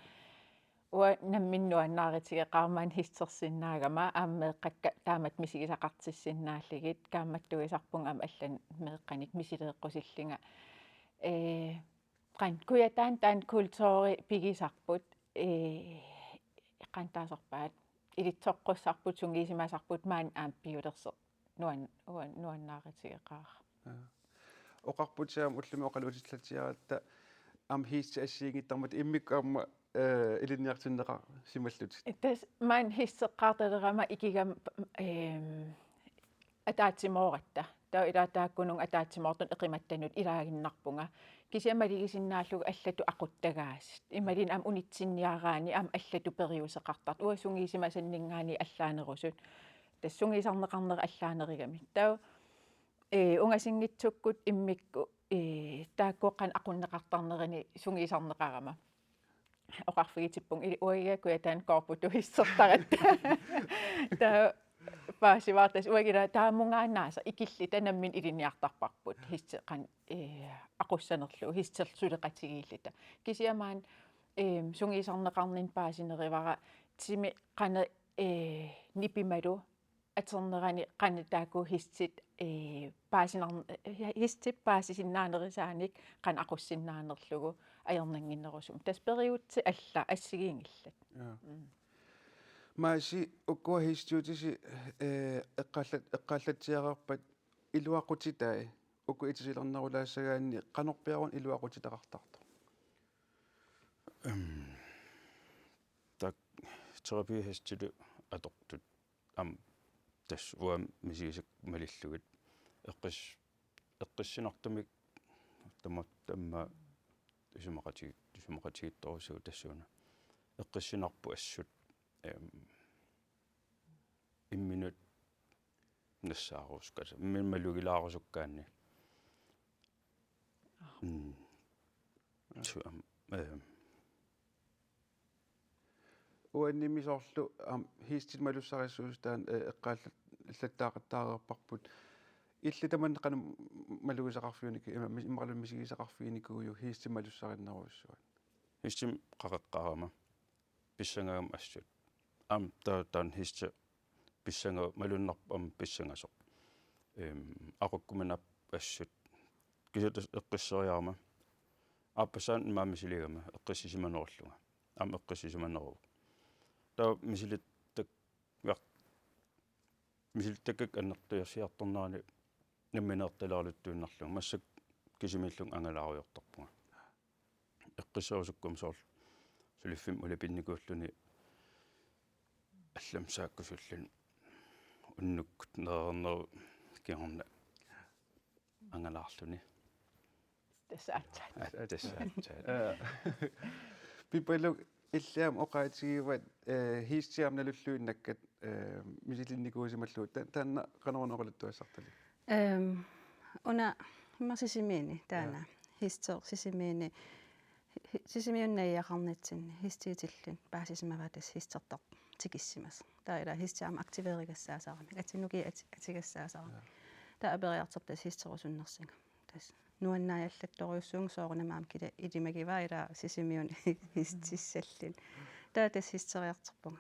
uanga nammineq nuannaarutigeqaara maani hiistersinnaagama aamma meeqqakka taamatut misigisaqartissinnaallugit, kaammattuisarpunga aamma allanut meeqqanik misileeqqusillunga. Ee, qanoq Kujataani taanna kulturi pigisarput, ee, qanoq taasarpaat, ilitsoqqussarput, sungiusimasarput, maani aamma piulersoq nuan-, uan-, nuannaarutigeqaara. Aa. Oqarputit aamma ullumi oqaluutillatsiaratta aamma hiistit assigiinngittarmata immikkut aamma, ee, ilinniartinneqarsimallutit. Tassa maani hiisteqqaartalerama ikigama, eem, ataatsimooratta. Taava ilaa taakkununnga ataatsimoortunut eqimattanut ilaaginnarpunga. Kisianni malugisinnaallugu allatut aquttagaasut. Imaluunniit aamma unitsinniaraanni aamma allatut periuseqartartut. Uanga sungiusimasanninngaanniit allaanerusut. Tassa sungiusarneqarneri allaanerigami. Taava, ee, ungasinngitsukkut immikkut, ee, taakku qanoq aqunneqartarnerini sungiusarneqarama. Oqarfigitippunga ili uagut Kujataani koorputut hiistertaratta. Taava paasivara tassa uagut ilaa taamungaannaasa ikilluta nammineq ilinniartarparput. Hiistit qanoq, ee, aqussanerlugu, hiistit suleqatigiilluta. Kisianni maani, eem, sungiusarneqarninni paasinerivara timi qanoq, ee, nipimalu atornerani qanoq taakku hiistit, ee, paasinar-, ee, hiistit paasisinnaanerisaanik qanoq aqussinnaanerlugu ajornannginnerusumik. Tassa periutsit alla assigiinngillat. Jaa. Mm. Maasi ukua hiistiutisi, ee, eqqaallat-, eqqaallatsiareerpat iluaqutitai uku itisilernerulaassagaanni qanorpiaruna iluaqutitaqartartoq? Em, taakku terapihiistilu atortut aamma tassa uanga misigisakka malillugit eqqis-, eqqissinartumik tama-, tamma isumaqatigi-, isumaqatigiittorujussuuvoq tassuuna. Eqqissinarput assut, em, imminut nassaarusukkaanni, imminut malugilaarusukkaanni. Mm. Su-, am-, em. Uannimi soorlu, aamma, hiistit malussarissuusut taanna, ee, eqqaallat-, -llattaareerparput. Illit tamanna qanoq malugisaqarfiginik-, ima-, mis-, immaqalu misigisaqarfiginikuuiuk hiistit malussarinnerujussuat? Hiistimik qaqeqqaarama. Pissangagama assut. Aamma ta-, taanna hiisti pissanga-, malunnarpoq aamma pissangasoq. Em, aqukkuminaappoq assut. Kisianni tassa eqqisseriarama. Aappassaani imaammi misiligama eqqissisimanerullunga. Aamma eqqissisimaneruvoq. Taava misilittak-, misilittakkat annertusiartornerani nammineertaleraluttuinnarlunga. Massakkut kisimiillunga angalaarujoortarpunga. Eqqisserusukkuma soorlu suliffimmi ulapinnikuulluni allamik saakkusulluni unnukkut nereernerup kingorna angalaarluni. Tassa aatsaat. Aa, tassa aatsaat. Aa. Pipaluk, illit aamma oqaatigivat, ee, hiistit aamma nalulluinnakkat, ee, misilinnikuusimallugu, ta-, taanna qanoruna oqaluttuassartalik? Ehm, una immaqa Sisimiuni taanna. Jaa. Hiister Sisimiuni, hi-, Sisimiuni najugaqarnitsinni hiistiutilluni paasisimavaa tassa hiistertartoq tikissimasoq. Taava ilaa hiistit aamma aktiveerigassaasaramik, ati-, nukiit ati-, atugassaasaramik. Jaa. Taava aperiartorpoq tassa hiisterusunnersunga. Tassa nuannaajallattorujussuuvunga soorunami aamma kili-, ilimagivaa ilaa Sisimiuni hiistissalluni. Taava tassa hiisteriartorpunga.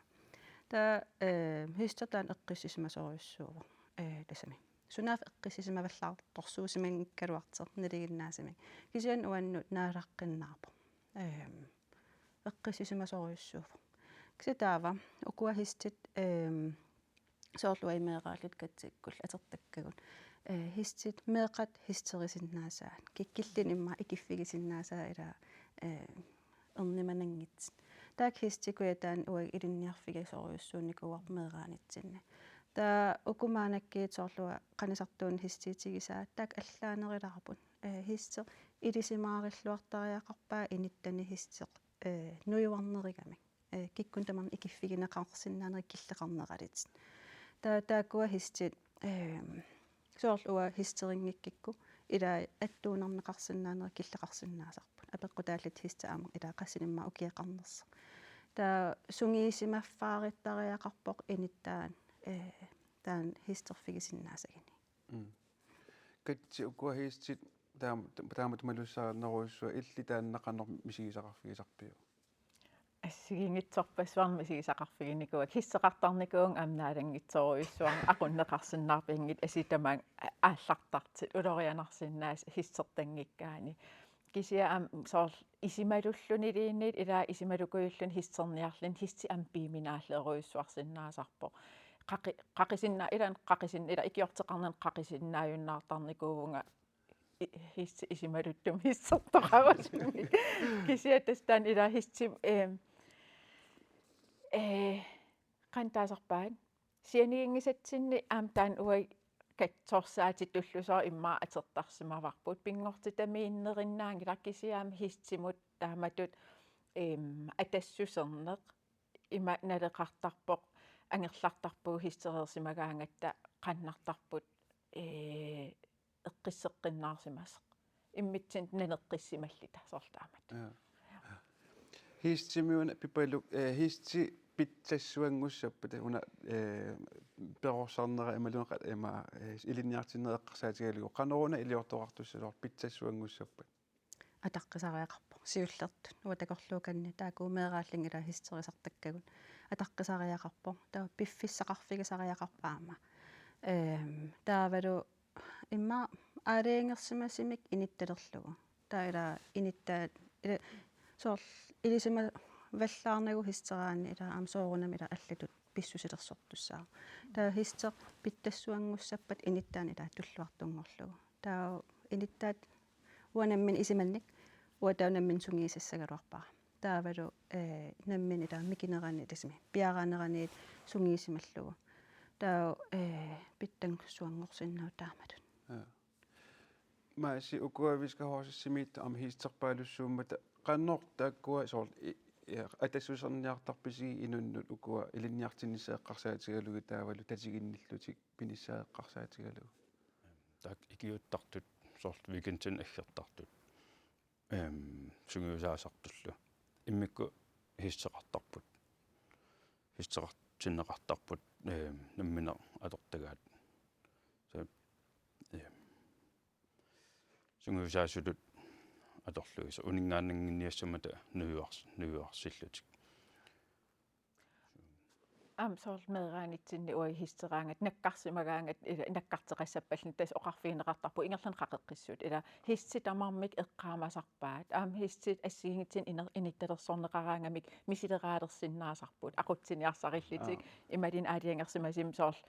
Taava, ee, hiistertaa eqqissisimasorujussuuvoq. Ee, tassami. Sunaaffa eqqissisimavallaartorsuusimanngikkaluartoq nalinginnaasumik. Kisianni uannut naalaqqinnaarpoq. Ehm, eqqissisimasorujussuuvoq. Kisianni taava ukua hiistit, ehm, soorlu uagut meeraalluta katsikkullu atortakkagut. Ee, hiistit meeqqat hiisterisinnaasaat. Kikkut killini immaqa ikiffigisinnaasai ilaa, ee, ernumananngitsut. Taakku hiistit Kujataani uagut ilinniarfigisorujussuunikuuarput meeraanitsinni. Taava uku maannakkut soorlu uanga Qanisartuunik hiistiutigisaat taakku allaanerulaarput. Ee, hiisteq ilisimaarilluartariaqarpaa inuttani hiisteq, ee, nujuarnerigamik. Ee, kikkunnit tamarmik ikiffigineqarsinnaanerit killeqarneralutik. Taava taakkua hiistit, ee, soorlu uanga hiisterinngikkukku ilaa attuunarneqarsinnaanerit killeqarsinnaasarput. Apeqqutaallutik hiistit aamma ilaa qassinik immaqa ukioqarnersoq. Taava sungiusimaffaaruttariaqarpoq inuttaani, ee, taanna hiisterfigisinnaasaguni. Mm. Katsi, ukua hiistit taam-, taamatut malussarinnerujussuaq, illit taanna qanoq misigisaqarfigisarpiuk? Assigiinngitsorpassuarnik misigisaqarfiginikuuakka, hiisteqartarnikuuvunga aamma naalanngitsorujussuarnik aqunneqarsinnaarput angut asut tamaanga a-, aallartartut ulorianarsinnaasut hiistertanngikkaanni. Kisianni aamma soorlu isumalulluniluunniit ilaa isumalukujulluni hiisterniarluni hiistit aamma piiminaallerujussuarsinnaasarpoq. Qaqi-, qaqisinna-, ilaa qaqisin-, ilaa ikiorteqarnani qaqisinnaajunnaartarnikuuvunga i-, hiistit isumaluttumik hiistertoqarusumik. Kisianni tassa taanna ilaa hiistit, eem, ee, qanoq taasarpaat. Sianiginngisatsinni aamma taanna uagut katsorsaatit tullusoq immaqa atortarsimavarput. Pinngortitamiinnerinnaanngilaq kisianni aamma hiistimut taamatut, eem, atassuserneq ima naleqartarpoq, angerlartarpugut hiistereersimagaangatta qannartarput, ee, eqqisseqqinnaarsimasoq. Immitsinnut naneqqissimalluta soorlu taamatut. Ja. Hiistimiuna Pipaluk, eh, hiistit pitsassuanngussappat una, eh, perorsarnera imaluunniit qa-, ima, eh, ilinniartinnera eqqarsaatigalugu. Qanoruna iliortoqartussaq soorlu pitsassuanngussappat? Ataqqisariaqarpoq siullertut. Uanga takorluukanni taakku meeraallunga ilaa hiisterisartakkagut. Ataqqisariaqarpoq. Taava piffissaqarfigisariaqarpoq aamma. Ehm, taavalu immaqa aalajangersimasumik inittalerlugu. Taava ilaa inittaat, ila-, soorlu ilisimavallaarnagu hiisteraanni ilaa aamma soorunami ilaa allatut pissusilersortussaavoq. Taava hiistit pitsassuanngussappat inittaanni ilaa tulluartunngorlugu. Taava inittaat uanga nammineq isumannik, uanga taava nammineq sungiusassagaluarpara. Taavalu, eh, nammineq taava mikinerani, tassami piaaraaneraniit sungiusimallugu. Taava, eh, pitsassuanngorsinnaavoq taamatut. Ja. Maasi, ukua Viscahosesimiittut aamma hiisterpaalussuummata, qanoq taakkua soorlu i-, i-, atassuserniartarpisigit inunnut ukua ilinniartinnissaq eqqarsaatigalugit taavalu tatiginnillutik pinissaa eqqarsaatigalugu? Taakku ikiuuttartut, soorlu weekendini aggertartut, ehm, sungiusaasartullu. Immikkut hiisteqartarput. Hiisteqartinneqartarput, ehm, nammineq atortagaat. Taava, ehm, sungiusaasutut atorlugit. Uninngaannannginniassammata nujuars-, nujuarsillutik. Aamma soorlu meeraanitsinni uagut hiisteraangatta, nakkarsimagaangatta, ila, nakkarteqassappalluni tassa oqarfigineqartarpugut ingerlaannaq qaqeqqissuutit. Ila hiistit tamarmik eqqaamasarpaat. Aamma hiistit assigiinngitsunik iner-, inittalersorneqaraangamik misileraalersinnaasarput. Aqutsiniarsarillutik, aa, imaluunniit aalajangersimasumik soorlu,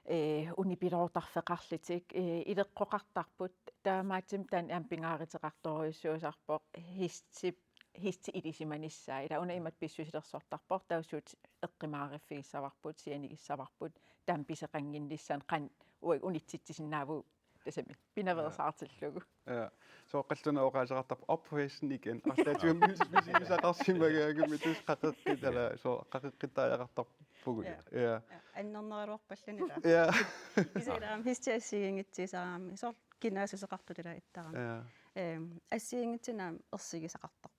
ee, unipiloortarfeqarlutik, ee, ileqqoqartarput. Taamaattumik taanna aamma pingaaruteqartorujussuusarpoq hiistip hiistit ilisimanissaa. Ila una imatut pissusilersortarpoq, taava suut eqqumaariffigissavarput, sianigissavarput, taama pisoqannginnissaanut qanoq uagut unitsitsisinnaavugut tassami pinaveersaartillugu. Ja. Soorlu qallunaat oqaaseqartarput op på hesten igen. Arlaatigut mis-, misigisaqarsimagaangami tassa qaqeqqit, ila, soorlu qaqeqqittariaqartarpugut. Ja. Ja. Ja. Annerneraluarpalluni taava. Ja. Kisianni aamma hiistit assigiinngitsut isaaramik. Soorlu kinaassuseqartut ila ittarami. Ja. Ehm, assigiinngitsunik aamma ersigisaqartarput.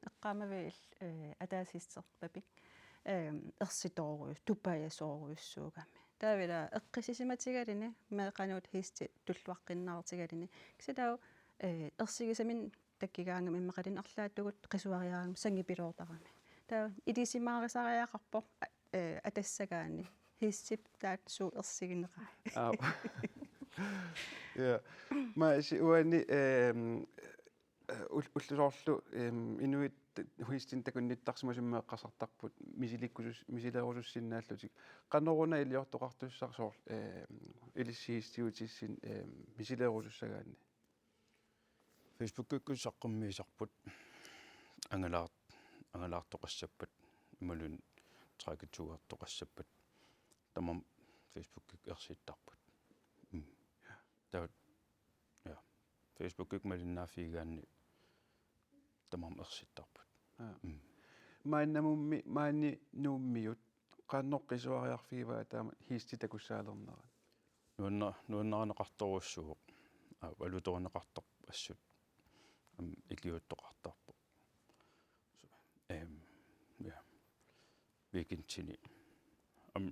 Eqqaamaviuk, eh, ataaseq hiisterpavik, ehm, ersitoorujus-, tupajasoorujussuugami. Taava ila eqqissisimatigaluni meeqqanut hiistit tulluaqqinnaartigaluni. Kisianni taava, eh, ersigisaminnik takugaangami immaqaluunniit arlaatigut qisuariarami sangupiloortarami. Taava ilisimaarisariaqarpoq, a-, eh, atassagaanni. Hiistip taava suut ersiginerai. Aap. Ja. Maasi uani, ehm, eh, ul-, ullut soorlu, ehm, inuit hiistinik takunnittarsimasumik eqqarsartarput misilikkusus-, misileerusussinnaallutik. Qanoruna iliortoqartussaq soorlu, ehm, ilissi hiistiutissinnut, ehm, misileerusussagaanni? Facebookikkut saqqummiisarput angalaart-, angalaartoqassappat imaluunniit trækketuugartoqassappat tamarmik Facebookikkut ersittarput. Mm. Taava, ja. Facebookikkut malinnaaffigigaanni tamarmik ersittarput. Ja. Mm. Maannamummi, maani Nuummiut qanoq qisuariarfigivaat taama hiistit takussaalernerat? Nuanna-, nuannarineqartorujussuuvoq. Aa, valuutorineqartarpoq assut. Aamma ikiuuttoqartarpoq. Så, ehm, ja. Weekendini. Aamma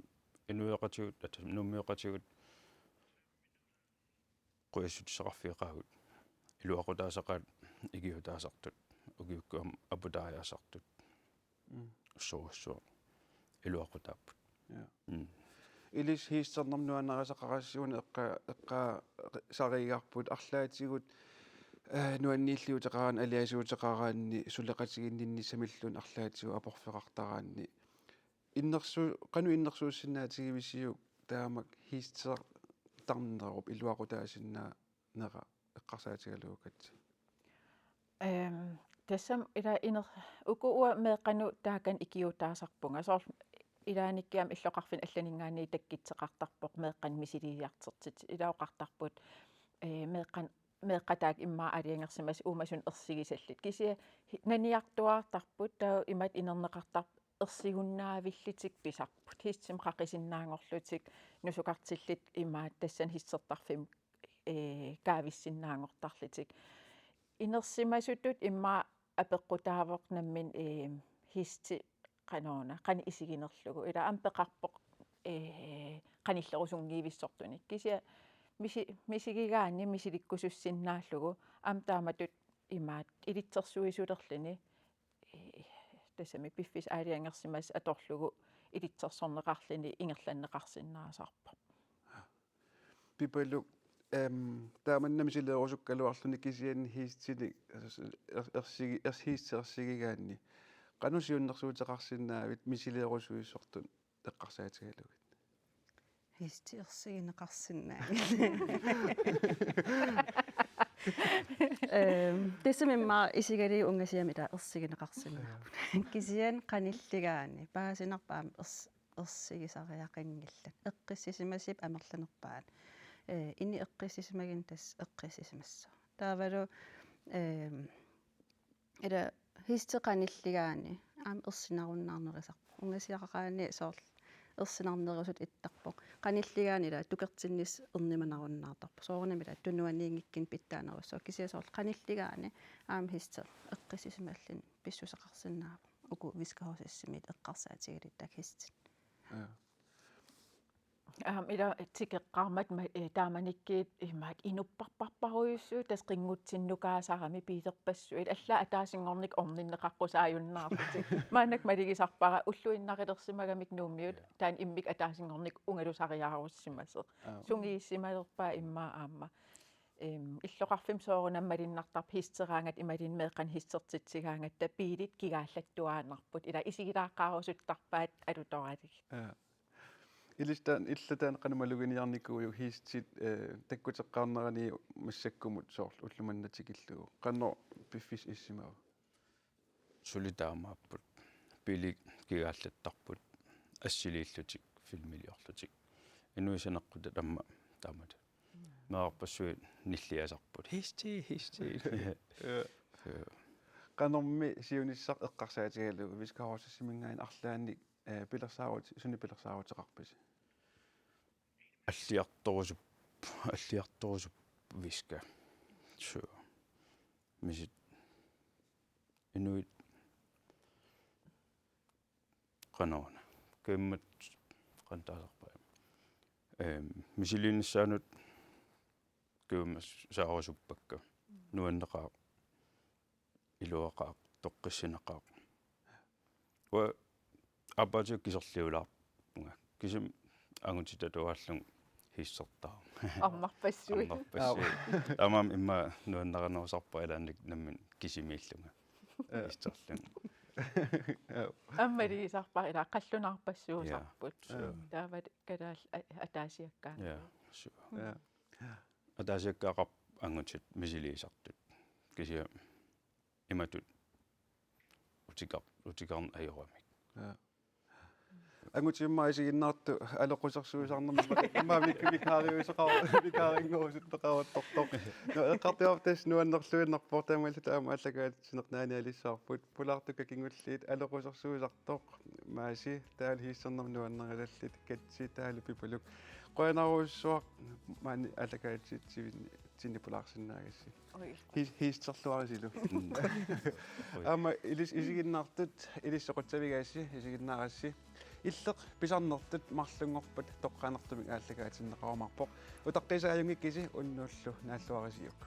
inuiaqatigiit, at-, nuummiuqatigiit qujassutissaqarfigeqaagut. Iluaqutaasaqaat ikiuutaasartut. Ukiukkut aamma aputaajaasartut. Mm. Ussorujussuaq. Iluaqutaapput. Ja. Mm. Ilissi hiisternermut nuannarisaqarassi una eqqa-, eqqaasariigarput arlaatigut eh, nuanniilliuteqaraanni, aliasuuteqaraanni, suleqatiginninnissamilluunniit arlaatigut aporfeqartaraanni. Innersu-, qanoq innersuussinnaatigiviuk taamak hiistertarnerup iluaqutaasinnaanera eqqarsaatigalugu Katja? Ehm, tassami ila iner-, uku uanga meeqqanut taakani ikiuutaasarpunga. Soorlu ilaannikkut aamma illoqarfinni allaninngaanniit takkuttoqartarpoq meeqqanut misiliiartortitat. Ila oqartarput, eh, meeqqan-, meeqqat taakku immaqa aalajangersimasut uuma suna ersigisallit. Kisianni hi-, naniartuaartarput taava imatut inerneqartarput ersiginnaavillutik pisarput. Hiistimik qaqisinnaanngorlutik nusukartillutik imaattoq tassani hiistertarfimmi, eh, kaavissinnaanngortarlutik. Inersimasutut immaqa apeqqutaavoq nammineq, eh, hiisti qanoq una, qanoq isiginerlugu. Ila aamma peqarpoq, eh, qanillerusunngivissortunik. Kisianni misi-, misigigaanni misilikkusussinnaallugu aamma taamatut imaattoq ilitsersuisulerluni, eh, tassami piffissaq aalajangersimasoq atorlugu ilitsersorneqarluni ingerlanneqarsinnaasarpoq. Pipaluk, ehm, taamanna misileerusukkaluarluni kisianni hiistinik er-, er-, ersigi-, ers-, hiistit ersigigaanni. Qanoq siunnersuuteqarsinnaavit misileerusuissortut eqqarsaatigalugit? Hiistit ersigineqarsinnaanngillat. Ehm, tassami immaqa isigalugu ungasiami taava ersigineqarsinnaavoq. Kisianni qanilligaanni paasinarpoq aamma ers-, ersigisariaqanngillat. Eqqissisimasut amerlanerpaat. Eh, inuit eqqissisimaginnit tassa eqqissisimassaaq. Taavalu, ehm, ila hiistit qanilligaanni aamma ersinarunnaarnerusarpoq. Ungasiaqaraanni soorlu ersinarnerusutut ittarpoq. Qanilligaanni ila tukertinnissaq ernumanarunnaartarpoq. Soorunami ila tunuaniinngikkunik pitsaanerussaaq. Kisianni soorlu qanilligaanni aamma hiistit eqqissisimalluni pissuseqarsinnaavoq. Uku Viscahosesimiit eqqarsaatigalugit taakku hiistit. Ja. Aamma ila tikeqqaarmat ma-, eh, taamanikkut imaattoq inupparparparujussuit tassa qinngutsinnukaasaramik piilerpassuit. Allaat ataasinngornikkut orninneqaqqusaajunnaarlutik. Maannakkut malugisarpara ulluinnarilersimagamik Nuummiut, ja, taanna immikkut ataasinngornikkut ungalusariaarussimasoq. Aap. Sungiussimalerpaat immaqa aamma. Em, illoqarfimmi soorunami malunnartarpoq hiisteraangatta imaluunniit meeqqanut hiistertitsigaangatta biilit kigaallattuaannarput. Ila isigilaaqqaarusuttarpaat alutoralugit. Ja. Ilissi taanna, illit taanna qanoq maluginiarnikuuit hiistit, eh, takkuteqqaarnerani massakkumut soorlu ulloq manna tikillugu. Qanoq piffissaq issimava? Suli taamaapput. Biilit kigaallattarput. Assiliillutik, filmiliorlutik. Inuit saneqqutat aamma taamatut. Meerarpassuit nilliasarput. Hiisti, hiisti. Ja. Ja. Qanormi siunissaq eqqarsaatigalugu Viscahosesiminngaanniit arlaannik, eh, pilersaaruti-, sunik pilersaaruteqarpisi? Alliartorusup-, alliartorusup Visca. Suu. Misit inuit qanoq una. Kuummat qanoq taasarpaat. Ehm, misiliinissaannut kuummassaarusuppakka. Nuanneqaaq, iluaqaaq, toqqissinaqaaq. Uanga aappaatigukku kiserliulaarpunga. Kisimi angutit atuarlunga hiistertarama. Ammarpassuit. Ammarpassuit. Aap. Taamaammat immaqa nuannarinerusarpara ilaannikkut nammineq kisimiillunga. Ja. Hiisterlunga. Aap. Aamma malugisarpara ila qallunaarpassuusarput. Ja. Ja. Taava kalaallit a-, ataasiakkaat. Ja. Suu. Ja. Ataasiakkaat angutit misiliisartut. Kisianni imatut utikar-, utikarneq ajoramik. Ja. Angutit immaqa isiginnaartut aloqqusersuisarnermi immaqa vik-, vikaariusoqar-, vikaarinngorusuttoqaruttortoq. Nå, eqqartugarput tassa nuannerluinnarpoq taamaalilluta aamma aallakaatitsineq naanialissavarput. Pulaartukka kingulliit aloqqusersuisartoq. Maasi, taavalu hiisternermik nuannarilallit, Katja, taavalu Pipaluk. Qujanarujussuaq maani aallakaatitsivinni, -tsinni pulaarsinnaagassi. Oj. Hi-, hiisterluarisilu. Mm. Oj. Aamma ilis-, isiginnaartut, ilissi oqassavigaassi, isiginnaarassi. Illeq pisarnertut marlunngorpat toqqaannartumik aallakaatinneqarumaarpoq. Utaqqisaajunngikkisi unnuullu naalluarisiuk.